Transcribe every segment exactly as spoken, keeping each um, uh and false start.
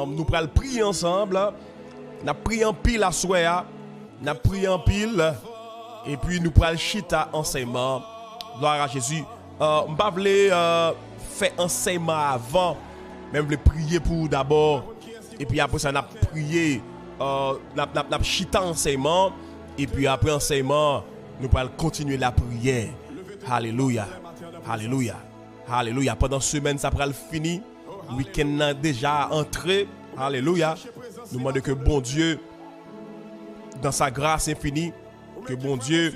Nou pral priye ansanm. N ap priye anpil aswè a. N ap priye anpil. Epi nou pral chita ansèyman. Glwa a Jezi. Euh, m pa vle euh, fè ansèyman avan. Men m vle priye pou ou dabò. Epi apre sa, n ap priye. Euh, n ap, n ap, n ap chita ansèyman. Epi apre ansèyman, nou pral kontinye lapriyè. Alelouya. Alelouya. Alelouya. Pandan semèn sa pral fini, wikenn nan deja antre. Alelouya. Nou mande ke Bondye, dans sa grâce infinie, ke Bondye,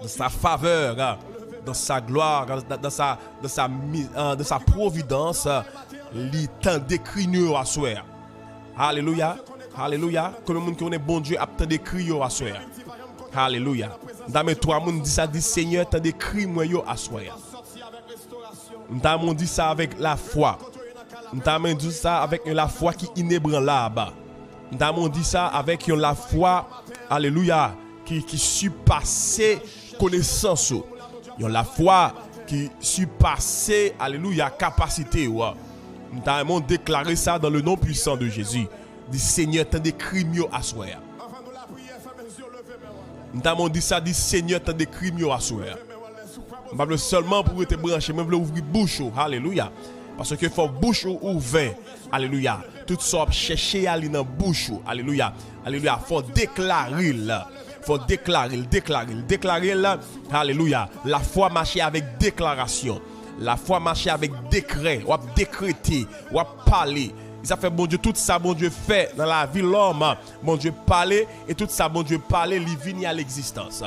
dans sa faveur, dans sa gloire, dans, dans sa, dans sa, mi- euh, dans sa providence, li tande kri nou yo aswè a. Alelouya. Alelouya. Konbyen moun ki konnen Bondye ap tande kri yo aswè a? Alelouya. M ta renmen twa moun di sa, di, Senyè, tande kri mwen yo aswè a. M ta renmen w di sa avèk lafwa. M ta renmen w di sa avèk yon lafwa ki inebranlab. M ta renmen w di sa avèk yon lafwa, alelouya, ki, ki sipase konesans ou. Yon lafwa ki sipase, alelouya, kapasite ou. M ta renmen w deklare sa dans le nom puissant de Jésus. Di, Senyè, tande kri m yo aswè a. M ta renmen w di sa, di, Senyè, tande kri m yo aswè a. M pa vle sèlman pou w rete branche, mwen vle ouvri bouch ou. Alelouya. Paske fò bouch ou ouvè. Alelouya. Tout sa w ap chèche a, li nan bouch ou. Alelouya. Alelouya. Fò w deklare l. Fò w deklare l, deklare l, deklare l. Alelouya. Lafwa mache avèk deklarasyon. Lafwa mache avèk dekrè. W ap dekrete, w ap pale. E sa fè Bondye, tout sa Bondye fè nan lavi lòm, Bondye pale, e tout sa Bondye pale, li vini a legzistans.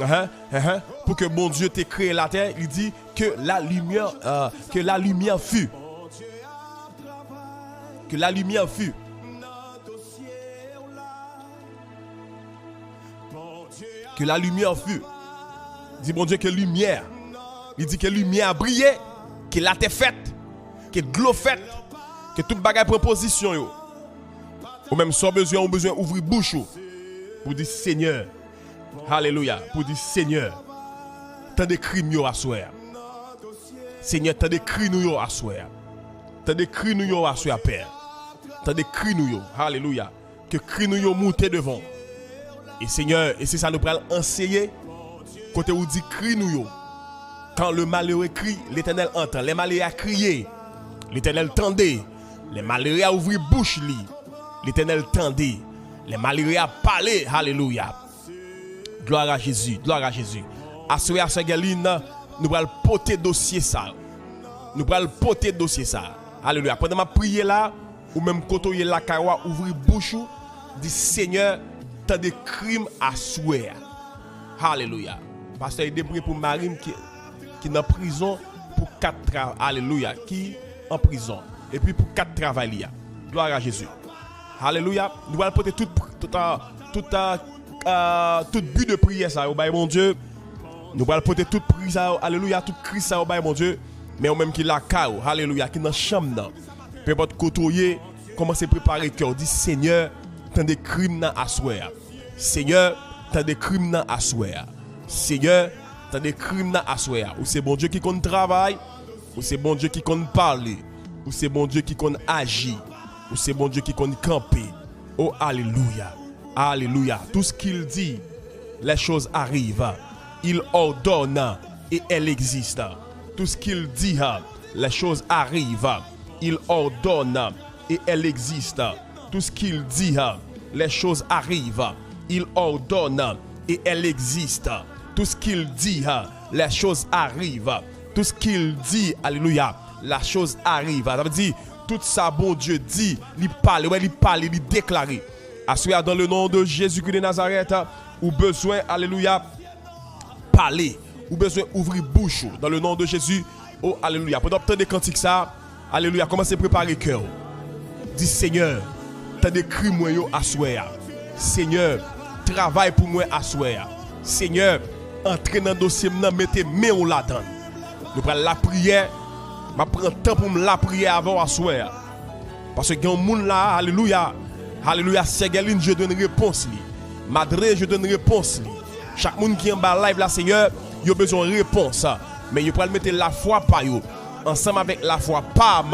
Ahan, ahan. Pou ke Bondye te kreye latè, li di, que la lumière, euh, que la lumière fut. Que la lumière fut. Que la lumière fut. Di Bondye ke limyè. Li di ke limyè a briye, ke latè fèt, ke dlo fèt, ke tout bagay pran pozisyon yo. Ou menm sa w bezwen, ou bezwen ouvri bouch ou pou di, Senyè, alelouya, pou di, Senyè, tande kri m yo aswè a. Senyè, tande kri nou yo aswè a. Tande kri nou yo aswè a, Pè. Tande kri nou yo. Alelouya. Ke kri nou yo moute devan w. E Senyè, e se sa nou pral anseye. Kote ou di kri nou yo. Quand le malheureux crie, l'Éternel entend. Lè malere a kriye, Letènèl tande. Lè malere a ouvri bouch li, Letènèl tande. Lè malere a pale, alelouya. Glwa a Jezi, glwa a Jezi. Aswè a, sè Gèlin, nou pral pote dosye sa. Nou pral pote dosye sa. Alelouya. Pandan m ap priye la, ou menm kote w ye lakay ou a, ouvri bouch ou, di, Senyè, tande kri m aswè a. Alelouya. Pastè, ede priye pou mari m ki, ki nan prizon pou kat tra-, alelouya, ki an prizon. Epi pou kat travay li a. Glwa a Jezi. Alelouya. Nou pral pote tout, tout, tout, tout bi de priyè sa yo bay Bondye. Nou pral pote tout pri sa yo, alelouya, tout kri sa yo bay Bondye. Men ou menm ki lakay ou, alelouya, ki nan chanm nan. Penpòt kote ou ye, kòmanse prepare kè w. Di, Senyè, tande kri m nan aswè a. Senyè, tande kri m nan aswè a. Senyè, tande kri m nan aswè a. Ou se Bondye ki konn travay. Ou se Bondye ki konn pale. Ou se Bondye ki konn aji. Ou se Bondye ki konn kanpe. Oh, alelouya. Alelouya. Tout ce qu'il dit, les choses arrivent. Il ordonne et elles existent. Tout ce qu'il dit, les choses arrivent. Il ordonne et elles existent. Tout ce qu'il dit, les choses arrivent. Il ordonne et elles existent. Tout ce qu'il dit, les choses arrivent. Tout ce qu'il dit, alelouya, la chose arrive. Sa vle di, tout sa Bondye di, li pale, wè, li pale, li deklare. Aswè a, dans le nom de Jésus-Christ de Nazareth, ou bezwen, alelouya, pale. Ou bezwen ouvri bouch ou. Dans le nom de Jésus, oh, alelouya. Pandan w ap tande kantik sa, alelouya, kòmanse prepare kè w. Di, Senyè, tande kri mwen yo aswè a. Senyè, travay pou mwen aswè a. Senyè, antre nan dosye m nan, mete men w ladan l. Nou pral lapriyè. M ap pran tan pou m lapriyè avè w aswè a. Paske gen yon moun la, alelouya, alelouya, sè Gèlin, je donne réponse li. Madre, je donne réponse li. Chak moun ki anba live la, Senyè, yo bezwen repons. Men yo pral mete lafwa pa yo ansanm avèk lafwa pa m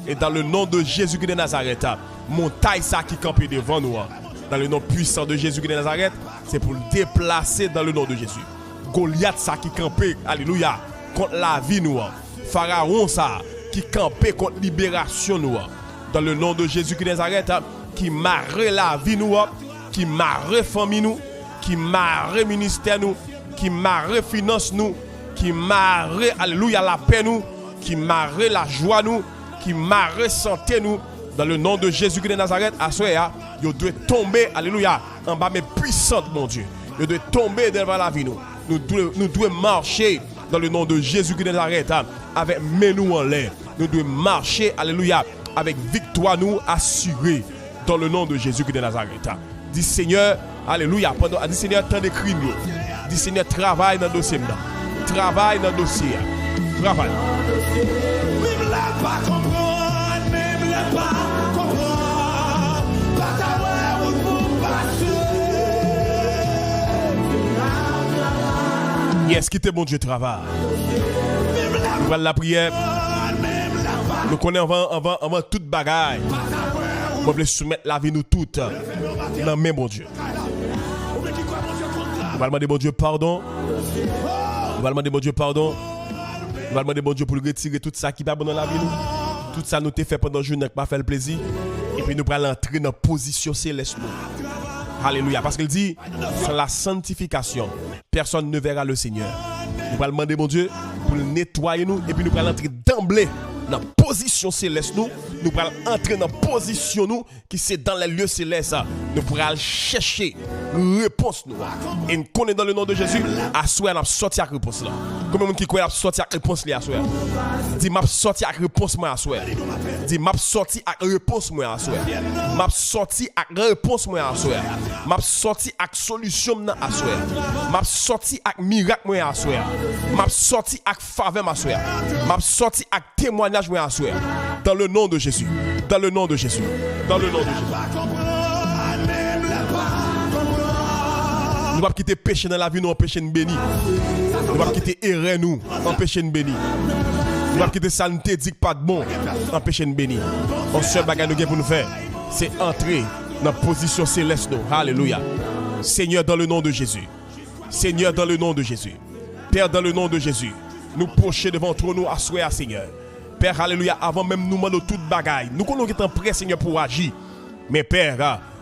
E dans le nom de Jésus de Nazareth, montay sa ki kanpe devan nou an, dans le nom puissant de Jésus de Nazareth, se pou l deplase dans le nom de Jésus. Golyat sa ki kanpe, alelouya, kont lavi nou an, Farawon sa ki kanpe kont liberasyon nou an, dans le nom de Jésus de Nazareth, ki mare lavi nou an, ki mare fanmi nou, ki mare ministè nou, ki mare finans nou, ki mare, alelouya, lapè nou, ki mare lajwa nou, ki mare sante nou, dans le nom de Jésus de Nazareth, aswè a, yo dwe tonbe, alelouya, anba men pwisant Bondye. Yo dwe tonbe devan lavi nou. Nou dwe, nou dwe mache dans le nom de Jésus de Nazareth, avèk men nou anlè. Nou dwe mache, alelouya, avèk viktwa nou asire dans le nom de Jésus de Nazareth. Di Senyè, alelouya, pandan, di Senyè, tande kri m yo. Di Senyè, travay nan dosye m nan. Travay nan dosye a. Travay. Menm lè l pa konprann, menm lè l pa konprann, pa ta wè wout pou pase. Yes, kite Bondye travay. Nou pral lapriyè. Nou konnen anvan, anvan, anvan tout bagay, mwen vle soumèt lavi nou tout nan men Bondye. Nou pral mande Bondye padon. Nou pral mande Bondye padon. Nou pral mande Bondye pou l retire tout sa ki pa bon nan lavi nou. Tout sa nou te fè pandan jounen an k pa fè l plezi. Epi nou pral antre nan pozisyon selès nou. Alelouya. Paske l di, sans la sanctification, personne ne verra le Seigneur. Nou pral mande Bondye pou l netwaye nou, epi nou pral antre danble nan pozisyon selès nou. Nou pral antre nan pozisyon nou, ki se dans les lieux célestes. Nou pral chèche repons nou. E n konnen dans le nom de Jésus, aswè a n ap sòti ak repons la. Konbyen moun ki kwè l ap sòti ak repons li aswè a? Di, "M ap sòti ak repons mwen aswè a. Di, m ap sòti ak repons mwen aswè a. M ap sòti ak repons mwen aswè a. M ap sòti ak solisyon m nan aswè a. M ap sòti ak mirak mwen aswè a. M ap sòti ak favè m aswè a. M ap sòti ak temwanyaj mwen aswè a. Dans le nom de Jésus. Dans le nom de Jésus. Dans le nom de Jésus." Nou p ap kite peche nan lavi nou anpeche n beni. Nou p ap kite erè nou anpeche n beni. Nou p ap kite sa n te di k pa t bon anpeche n beni. Yon sèl bagay nou gen pou nou fè, se antre nan pozisyon selès nou. Alelouya. Senyè, dans le nom de Jésus. Senyè, dans le nom de Jésus. Pè, dans le nom de Jésus, nou pwoche devan twòn ou aswè a, Senyè. Pè, alelouya, avan menm nou mande w tout bagay, nou konnen w gentan prè, Senyè, pou w aji. Men, Pè,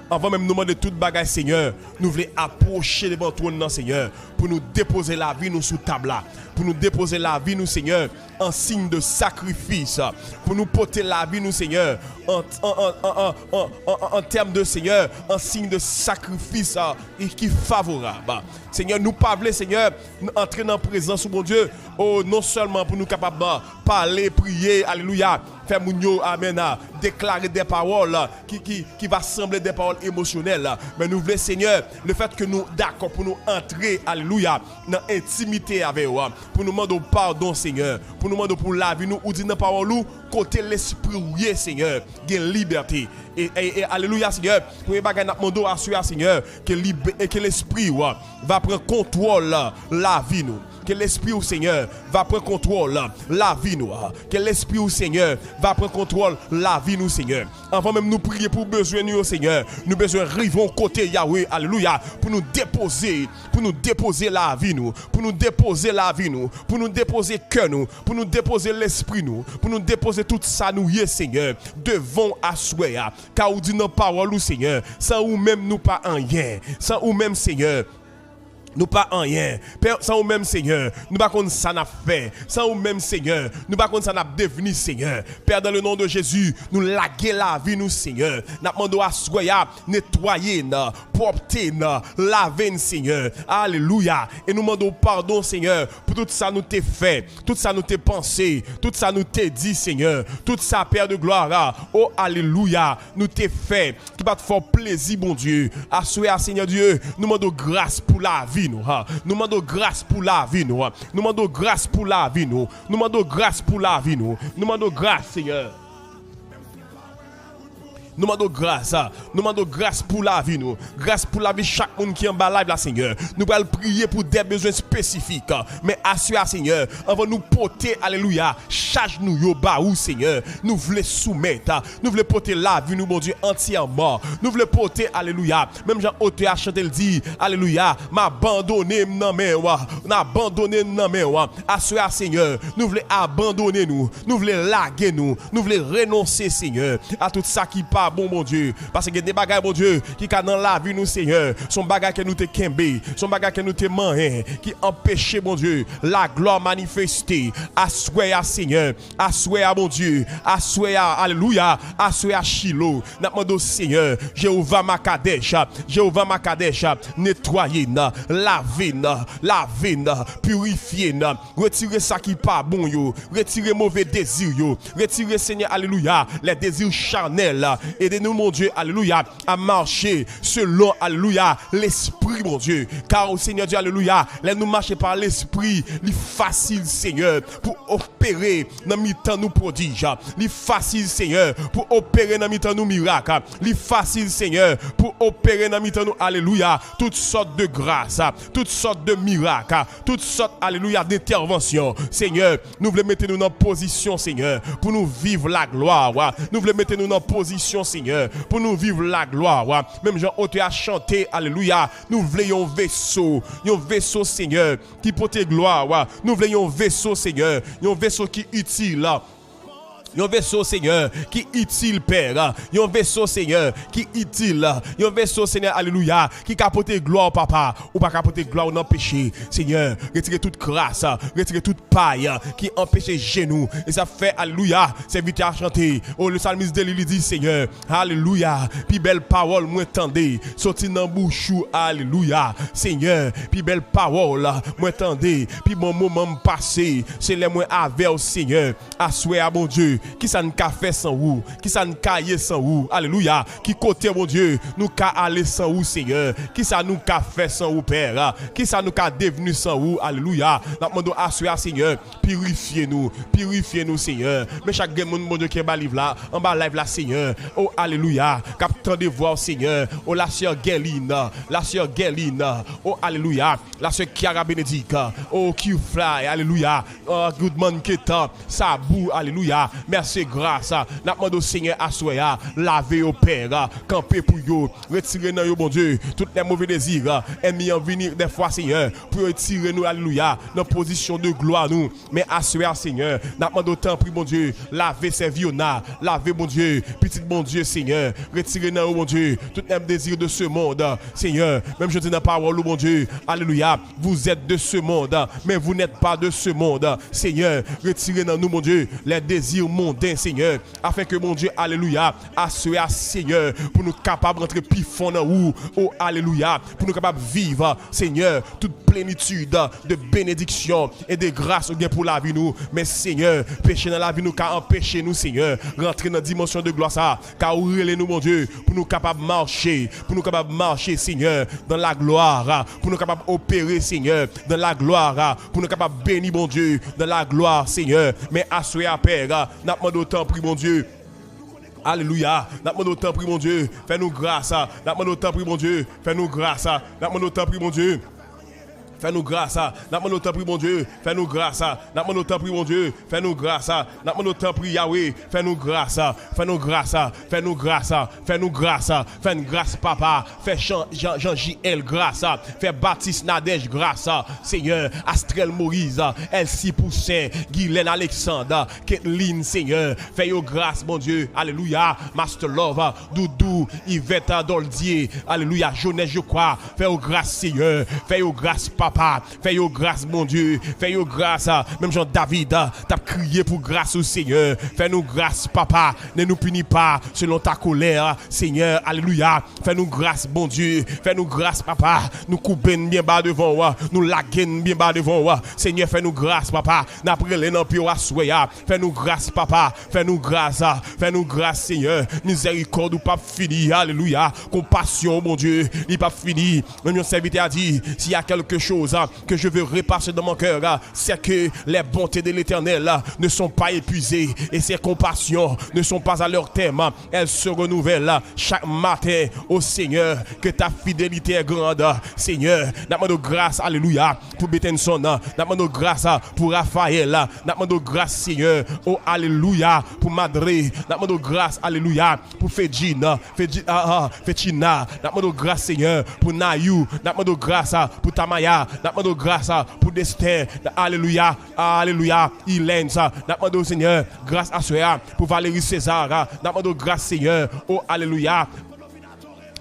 anvan menm nou mande tout bagay, Senyè, nou vle apwoche devan twòn nan, Senyè, pou nou depoze lavi nou sou tab la, pou nou depoze lavi nou, Senyè, an siy de sakrifis, pou nou pote lavi nou, Senyè, an, an, an, an, an, an, an, an tèm de, Senyè, an siy de sakrifis, a, e ki favorab. Senyè, nou pa vle, Senyè, n-, antre nan prezans ou, Bondye, o, non sèlman pou nou kapab, a, pale, priye, alelouya, fè moun yo, amèn, a, deklare de pawòl, a, ki, ki, ki va sanble de pawòl emosyonèl, a. Men nou vle, Senyè, lefètke nou dakò pou nou antre, alelouya, nan entimite avè w, a, pou nou mande w padon, Senyè, pou nou mande w pou lavi nou. Ou di nan pawòl ou, kote lespri w ye, Senyè, gen libète. E, e, e, alelouya, Senyè, premye bagay n ap mande w aswè a, Senyè, ke lib-, e ke lespri w va pran kontwòl lavi nou. Ke lespri w, Senyè, va pran kontwòl lavi nou. Ke lespri w, Senyè, va pran kontwòl lavi nou, Senyè. Anvan menm nou priye pou bezwen nou yo, Senyè, nou bezwen rive yon kote, Yawe, alelouya, pou nou depoze, pou nou depoze lavi nou, pou nou depoze lavi nou, pou nou depoze kè nou, pou nou depoze lespri nou, pou nou depoze tout sa nou ye, Senyè, devan w aswè a. Ka ou di nan pawòl ou, Senyè, san ou menm nou pa anyen. San ou menm, Senyè, nou pa anyen. Pè, san ou menm, Senyè, nou pa konn sa n ap fè. San ou menm, Senyè, nou pa konn sa n ap devni, Senyè. Pè, dans le nom de Jésus, nou lage lavi nou, Senyè. N ap mande w aswè a, netwaye n, pwòpte n, lave n, Senyè. Alelouya. E nou mande w padon, Senyè, pou tout sa nou te fè, tout sa nou te panse, tout sa nou te di, Senyè. Tout sa, Pè de glwa, o, alelouya, nou te fè ki pa t fè w plezi, Bondye. Aswè a, Senyè Dye, nou mande w gras pou lavi nou, ha. Nou mande w gras pou lavi nou, ha. Nou mande w gras pou lavi nou. Nou mande w gras pou lavi nou. Nou mande w gras, Senyè. Nou mande w gras, nou mande w gras pou lavi nou, gras pou lavi chak moun ki anba live la, Senyè. Nou pral priye pou de bezwen espesifik, men aswè a, Senyè, anvan nou pote, alelouya, chaj nou yo ba ou, Senyè, nou vle soumèt, nou vle pote lavi nou, Bondye, antyèman. Nou vle pote, alelouya, menm jan otè a chante l di, alelouya, m abandone m nan men w, n abandone m nan men w. Aswè a, Senyè, nou vle abandone nou, nou vle lage nou, nou vle renonse, Senyè, a tout sa ki pa bon, Bondye. Paske gen de bagay, Bondye, ki ka nan lavi nou, Senyè. Se yon bagay ke nou te kenbe, se yon bagay ke nou te manyen, ki anpeche, Bondye, laglwa manifeste. Aswè a, Senyè, aswè a, Bondye, aswè a, alelouya, aswè a, Chilo. N ap mande w, Senyè, Jewova Makadèch, Jewova Makadèch, netwaye n, lave n, lave n, pirifye n, retire sa ki pa bon yo, retire move dezi yo, retire, Senyè, alelouya, les désirs charnels. Ede nou, Bondye, alelouya, a mache selon, alelouya, lespri, Bondye. Kar, Senyè Dye, alelouya, lè nou mache pa lespri, li fasil, Senyè, pou opere nan mitan nou pwodij. Li fasil, Senyè, pou opere nan mitan nou mirak. Li fasil, Senyè, pou opere nan mitan nou, alelouya, tout sòt de gras, tout sòt de mirak, tout sòt, alelouya, d'entèvansyon. Senyè, nou vle mete nou nan pozisyon, Senyè, pou nou viv laglwa. Nou vle mete nou nan pozisyon, Senyè, pou nou viv laglwa. Menm jan otè a chante, alelouya, nou vle yon veso, yon veso, Senyè, ki pote glwa. Nou vle yon veso, Senyè, yon veso ki itil. Yon veso, Senyè, ki itil, Pè. Yon veso, Senyè, ki itil. Yon veso, Senyè, alelouya, ki ka pote glwa, Papa. Ou pa ka pote glwa nan peche. Senyè, retire tout kras, retire tout pay ki anpeche je nou. E sa fè, alelouya, sèvitè a chante. O, le salmis de li, li di, Senyè, alelouya, pi bèl pawòl mwen tande soti nan bouch ou, alelouya. Senyè, pi bèl pawòl mwen tande, pi bon moman m pase, se lè mwen avè w, Senyè. Aswè a, Bondye, kisa n ka fè san ou? Kisa n ka ye san ou? Alelouya. Ki kote, Bondye, nou ka ale san ou, Senyè? Kisa nou ka fè san ou, Pè? Kisa nou ka devni san ou? Alelouya. N ap mande w aswè a, Senyè, pirifye nou, pirifye nou, Senyè. Men chak grenn moun, Bondye, ki anba live la, anba live la, Senyè. O, alelouya. K ap tande vwa w, Senyè. O, la sè Guerline, la sè Guerline. O, alelouya. La sè Kiara Benedict. O, Q-Fly, alelouya. O, Goodman Ketan, Sabou, alelouya. Mèsi, gras. N ap mande w, Senyè, aswè a, lave yo, Pè. Kanpe pou yo. Retire nan yo, Bondye, tout lè move dezi ènmi an vini dèfwa, Senyè, pou yo retire nou, alelouya, nan pozisyon de glwa nou. Men aswè a, Senyè, n ap mande w, tanpri, Bondye, lave sè Viona, lave, Bondye, pitit Bondye, Senyè, retire nan yo, Bondye, tout lè dezi de ce monde, Senyè, menm jan w di nan pawòl ou, Bondye, alelouya, vous êtes de ce monde, mais vous n'êtes pas de ce monde, Senyè, retire nan nou, Bondye, les désirs mondains, Senyè, afin que, Bondye, alelouya, aswè a, Senyè, pou nou kapab rantre pi fon nan ou, o, alelouya, pou nou kapab viv, Senyè, tout plenitid de benediksyon e de gras ou gen pou lavi nou. Men, Senyè, peche nan lavi nou ka anpeche nou, Senyè, rantre nan dimansyon de glwa sa, ka ou rele nou, Bondye, pou nou kapab mache, pou nou kapab mache, Senyè, dans la gloire, pou nou kapab opere, Senyè, dans la gloire, pou nou kapab beni, Bondye, dans la gloire, Senyè. Men aswè a, Pè, n ap mande w, tanpri, Bondye, alelouya. N ap mande w, tanpri, Bondye, fè nou gras. N ap mande w, tanpri, Bondye, fè nou gras. N ap mande w, tanpri, Bondye, fè nou gras. N ap mande w, tanpri, Bondye, fè nou gras. N ap mande w, tanpri, Bondye, fè nou gras. N ap mande w, tanpri, Yawe, fè nou gras. Fè nou gras. Fè nou gras. Fè nou gras. Fè n gras, Papa. Fè Jan, Jan, Jan J L gras. Fè Batis Nadèj gras. Senyè, Astrèl Moyiz, Elsie Poussin, Guilène Alexandre, Ketlin, Senyè, fè yo gras, Bondye, alelouya, Master Love, Doudou, Yvette Doldier, alelouya, Jonès Jokwa, fè yo gras, Senyè, fè yo gras, Papa, fè yo gras, Bondye, fè yo gras, menm jan David t ap kriye pou gras ou, Senyè, fè nou gras, Papa, ne nous punis pas selon ta colère, Senyè, alelouya, fè nou gras, Bondye, fè nou gras, Papa, nou koube n byen ba devan w, nou lage n byen ba devan w, Senyè, fè nou gras, Papa, n ap rele nan pye w aswè a. Fè nou gras, Papa. Fè nou gras. Fè nou gras, Senyè. Mizèrikòd ou p ap fini. Alelouya. Konpasyon w, Bondye, li p ap fini. Menm jan sèvitè a di, s'il y a quelque chose chose que je veux repasser dans mon cœur, c'est que les bontés de l'Éternel ne sont pas épuisées et ses compassions ne sont pas à leur terme. Elles se renouvellent chaque matin. Ô Seigneur, que ta fidélité est grande. Seigneur, n ap mande w gras, alelouya, pou Betenson, n ap mande w gras pou Raphaël, n ap mande w gras, Seigneur, ô alelouya, pou Madre, n ap mande w gras, alelouya, pou Fedjin, Fedji, ah, ah, Fedjina, n ap mande w gras, Seigneur, pou Nayou, n ap mande w gras pou Tamaya, n ap mande w gras pou Destin, alelouya, alelouya, Ilens, n ap mande w, Seigneur, gras aswè a pou Valérie César, n ap mande w gras, Seigneur, ô alelouya.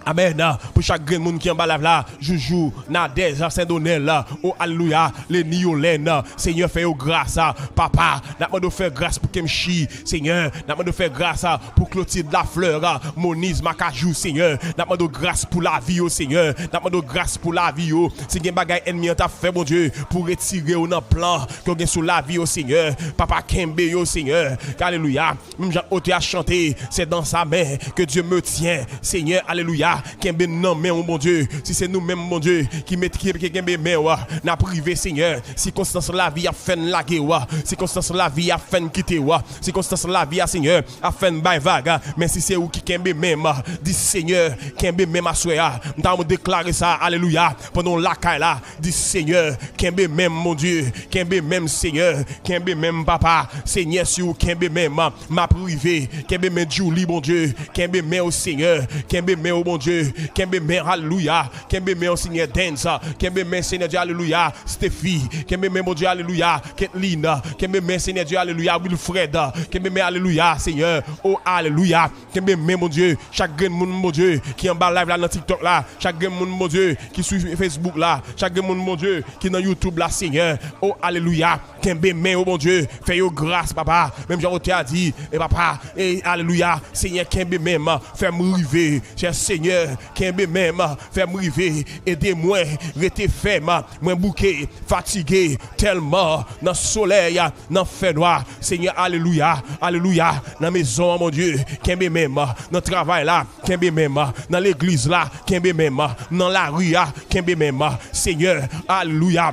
Amèn. Pou chak grenn moun ki anba live la, Joujou, Nadèz, Sendonèl, o alelouya, Leni, Yolèn, Senyè, fè yo gras, papa, n ap mande w fè gras pou Kemchi, Senyè, n ap mande w fè gras pou Clotilde Lafleur, Moniz, Makajou, Senyè, n ap mande w gras pou lavi yo, Senyè, n ap mande w gras pou lavi yo, si gen bagay ènmi an t ap fè, Bondye, pou retire yo nan plan ke w gen sou lavi yo, Senyè, papa, kenbe yo, Senyè, alelouya. Menm jan otè a chante, c'est dans sa main que Dieu me tient. Senyè, alelouya, kenbe n nan men w, Bondye. Si se nou menm, Bondye, ki met, ki, ki kenbe men w, n ap rive, Senyè. Sikonstans lavi ap fè n lage w, sikonstans lavi ap fè n kite w, sikonstans lavi a, Senyè, ap fè n bay vag. Men si se ou ki kenbe men m, di, Senyè, kenbe men m aswè a. M ta deklare sa, alelouya, pandan w lakay la. Di, Senyè, kenbe men m, Bondye. Kenbe men m, Senyè. Kenbe men m, papa. Senyè, si ou kenbe men m, m ap rive. Kenbe men Julie, Bondye. Kenbe men w, Senyè. Kenbe men w, Bondye. Kenbe men, alelouya. Kenbe men w, Senyè, Dance. Kenbe men, Senyè Dye, alelouya. Steffi. Kenbe men, Bondye, alelouya. Kathleen. Kenbe men, Senyè Dye, alelouya. Wilfred. Kenbe men, alelouya, Senyè. O, alelouya. Kenbe men, Bondye, chak grenn moun, Bondye, ki anba live la nan TikTok la, chak grenn moun, Bondye, ki sou Facebook la, chak grenn moun, Bondye, ki nan YouTube la, Senyè. O, alelouya. Kenbe men yo, Bondye. Fè yo gras, papa. Menm jan otè a di, e papa, e alelouya. Senyè, kenbe men m. Fè m rive. Chè Senyè, kenbe men m. Fè m rive. Ede mwen rete fèm. Mwen bouke, fatige, tèlman nan solèy, nan fènwa. Senyè, alelouya, alelouya. Nan mezon an, Bondye, kenbe men m. Nan travay la, kenbe men m. Nan legliz la, kenbe men m. Nan lari a, kenbe men m. Senyè, alelouya.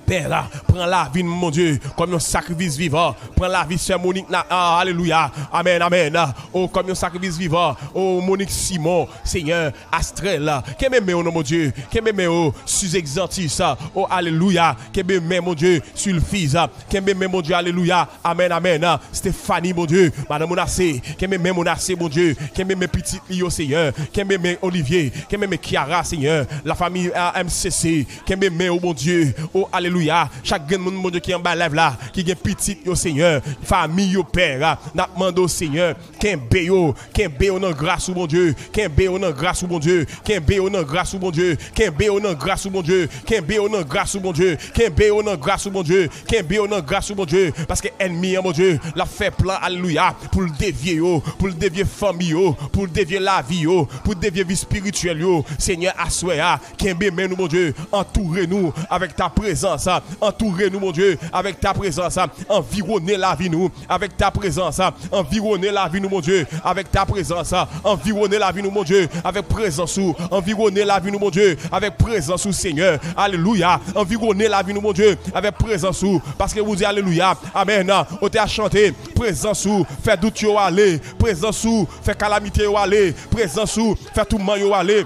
Pè, pran lavi m, Bondye, kòm yon sakrifis vivan. Pran lavi sè Monique, na, a, alelouya. Amèn, amèn. O, kòm yon sakrifis vivan. O, Monique Simon, Senyè, Astrel, kenbe men w non, Bondye. Kenbe men w, Suzexantis. O, alelouya. Kenbe men, Bondye, Sulfiz. Kenbe men, Bondye, alelouya. Amèn, amèn. Stephanie, Bondye. Madan Monase, kenbe men Monase, Bondye. Kenbe men pitit li yo, Senyè. Kenbe men Olivier. Kenbe men Kiara, Senyè. Lafami, a, M C C. Kenbe men w, Bondye. O, alelouya. Chak grenn moun, Bondye, ki anba live la, ki gen pitit yo, Senyè. Fanmi yo, Pè. N ap mande w, Senyè. Kenbe yo, kenbe yo nan gras ou, Bondye. Kenbe yo nan gras ou, Bondye. Kenbe yo nan gras ou, Bondye. Kenbe yo nan gras ou, Bondye. Kenbe yo nan gras ou, Bondye. Kenbe yo nan gras ou, Bondye. Kenbe yo nan gras ou, Bondye. Paske ènmi an, Bondye, l ap fè plan, alelouya, pou l devye yo, pou l devye fanmi yo, pou l devye lavi yo, pou l devye vi espirityèl yo. Senyè, aswè a, kenbe men nou, Bondye. Antoure nou avèk ta prezans. Antoure nou, Bondye, avèk ta prezans. Anviwone lavi nou avèk ta prezans. Anviwone lavi nou, Bondye, avèk ta prezans. Anviwone lavi nou, Bondye, avèk prezans ou. Anviwone lavi nou, Bondye, avèk prezans ou, Senyè. Alelouya. Anviwone lavi nou, Bondye, avèk prezans ou. Paske ou di alelouya. Amèn. Otè a chante, prezans ou fè dout yo ale. Prezans ou fè kalamite yo ale. Prezans ou fè touman yo ale.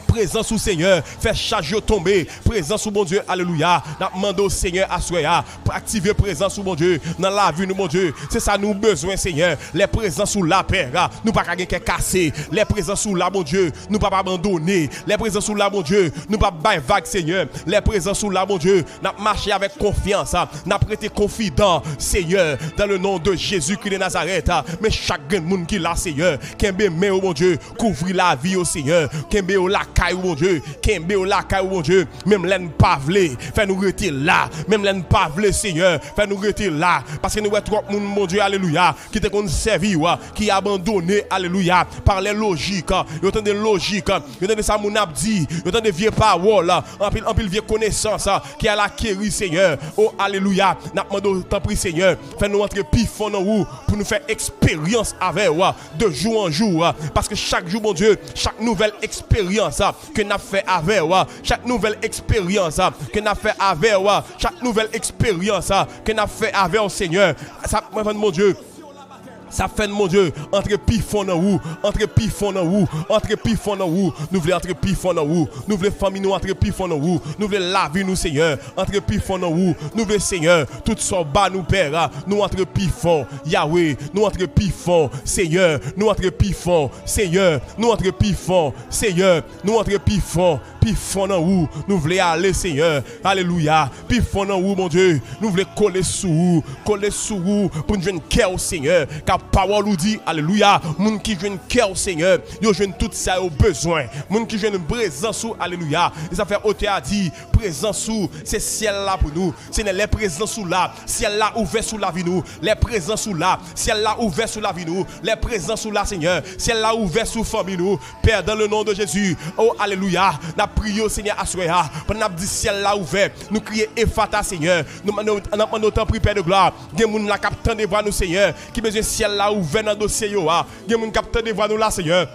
Prezans ou, Senyè, fè chaj yo tonbe. Prezans ou, Bondye, alelouya. N ap mande w, Senyè, aswè a, pou aktive prezans ou, Bondye, nan lavi nou, Bondye. Se sa nou bezwen, Senyè. Lè prezans ou la, Pè, nou pa ka gen kè kase. Lè prezans ou la, Bondye, nou p ap abandone. Lè prezans ou la, Bondye, nou p ap bay vag, Senyè. Lè prezans ou la, Bondye, n ap mache avèk konfyans. N ap rete konfidan, Senyè, dans le nom de Jésus-Christ de Nazareth. Men chak grenn moun ki la, Senyè, kenbe men yo, Bondye. Kouvri lavi yo, Senyè. Kenbe yo lakay ou, Bondye. Kenbe yo lakay ou, Bondye. Menm lè n pa vle, fè nou rete la. Menm lè n pa vle, Senyè, fè nou rete la. Paske nou wè twòp moun, Bondye, alelouya, ki te konn sèvi w, ki abandone, alelouya, par les logiques. Yo tande lojik, yo tande sa moun ap di, yo tande vye pawòl, anpil, anpil vye konesans ki al akeri, Senyè. O, alelouya. N ap mande w, tanpri, Senyè, fè nou antre pi fon nan ou pou nou fè eksperyans avè w de jou an jou, paske chak jou, Bondye, chak nouvèl eksperyans, ke n ap fè avè w, chak nouvèl eksperyans ke n ap fè avè w, chak nouvèl eksperyans ke n ap fè avè w, Senyè, sa ap fè n, Bondye, sa ap fè n, Bondye, antre pi fon nan ou, antre pi fon nan ou, antre pi fon nan ou. Nou vle antre pi fon nan ou. Nou vle fanmi nou antre pi fon nan ou. Nou vle lavi nou, Senyè, antre pi fon nan ou. Nou vle, Senyè, tout sa w ba nou, Pè, nou antre pi fon. Yawe, nou antre pi fon. Senyè, nou antre pi fon. Senyè, nou antre pi fon. Senyè, nou antre pi fon. Pi fon nan ou, nou vle ale, Senyè. Alelouya. Pi fon nan ou, Bondye. Nou vle kole sou ou. Kole sou ou pou n jwenn kè w, Senyè. Ka pawòl ou di, alelouya, moun ki jwenn kè w, Senyè, yo jwenn tout sa yo bezwen. Moun ki jwenn prezans ou, alelouya. E sa fè otè a di, prezans ou, se syèl la pou nou. Senyè, lè prezans ou la, syèl la ouvè sou lavi nou. Lè prezans ou la, syèl la ouvè sou lavi nou. Lè prezans ou la, Senyè, syèl la ouvè sou fanmi nou. Pè, dans le nom de Jésus, o alelouya, n ap priye w, Senyè, aswè a. Pandan n ap di syèl la ouvè, nou kriye Efata, Senyè. Nou, nou, n ap mande w, tanpri, Pè de glwa, gen moun la k ap tande vwa nou, Senyè, ki bezwen syèl la ouvè nan dosye yo a. Gen moun k ap tande vwa nou la, Senyè,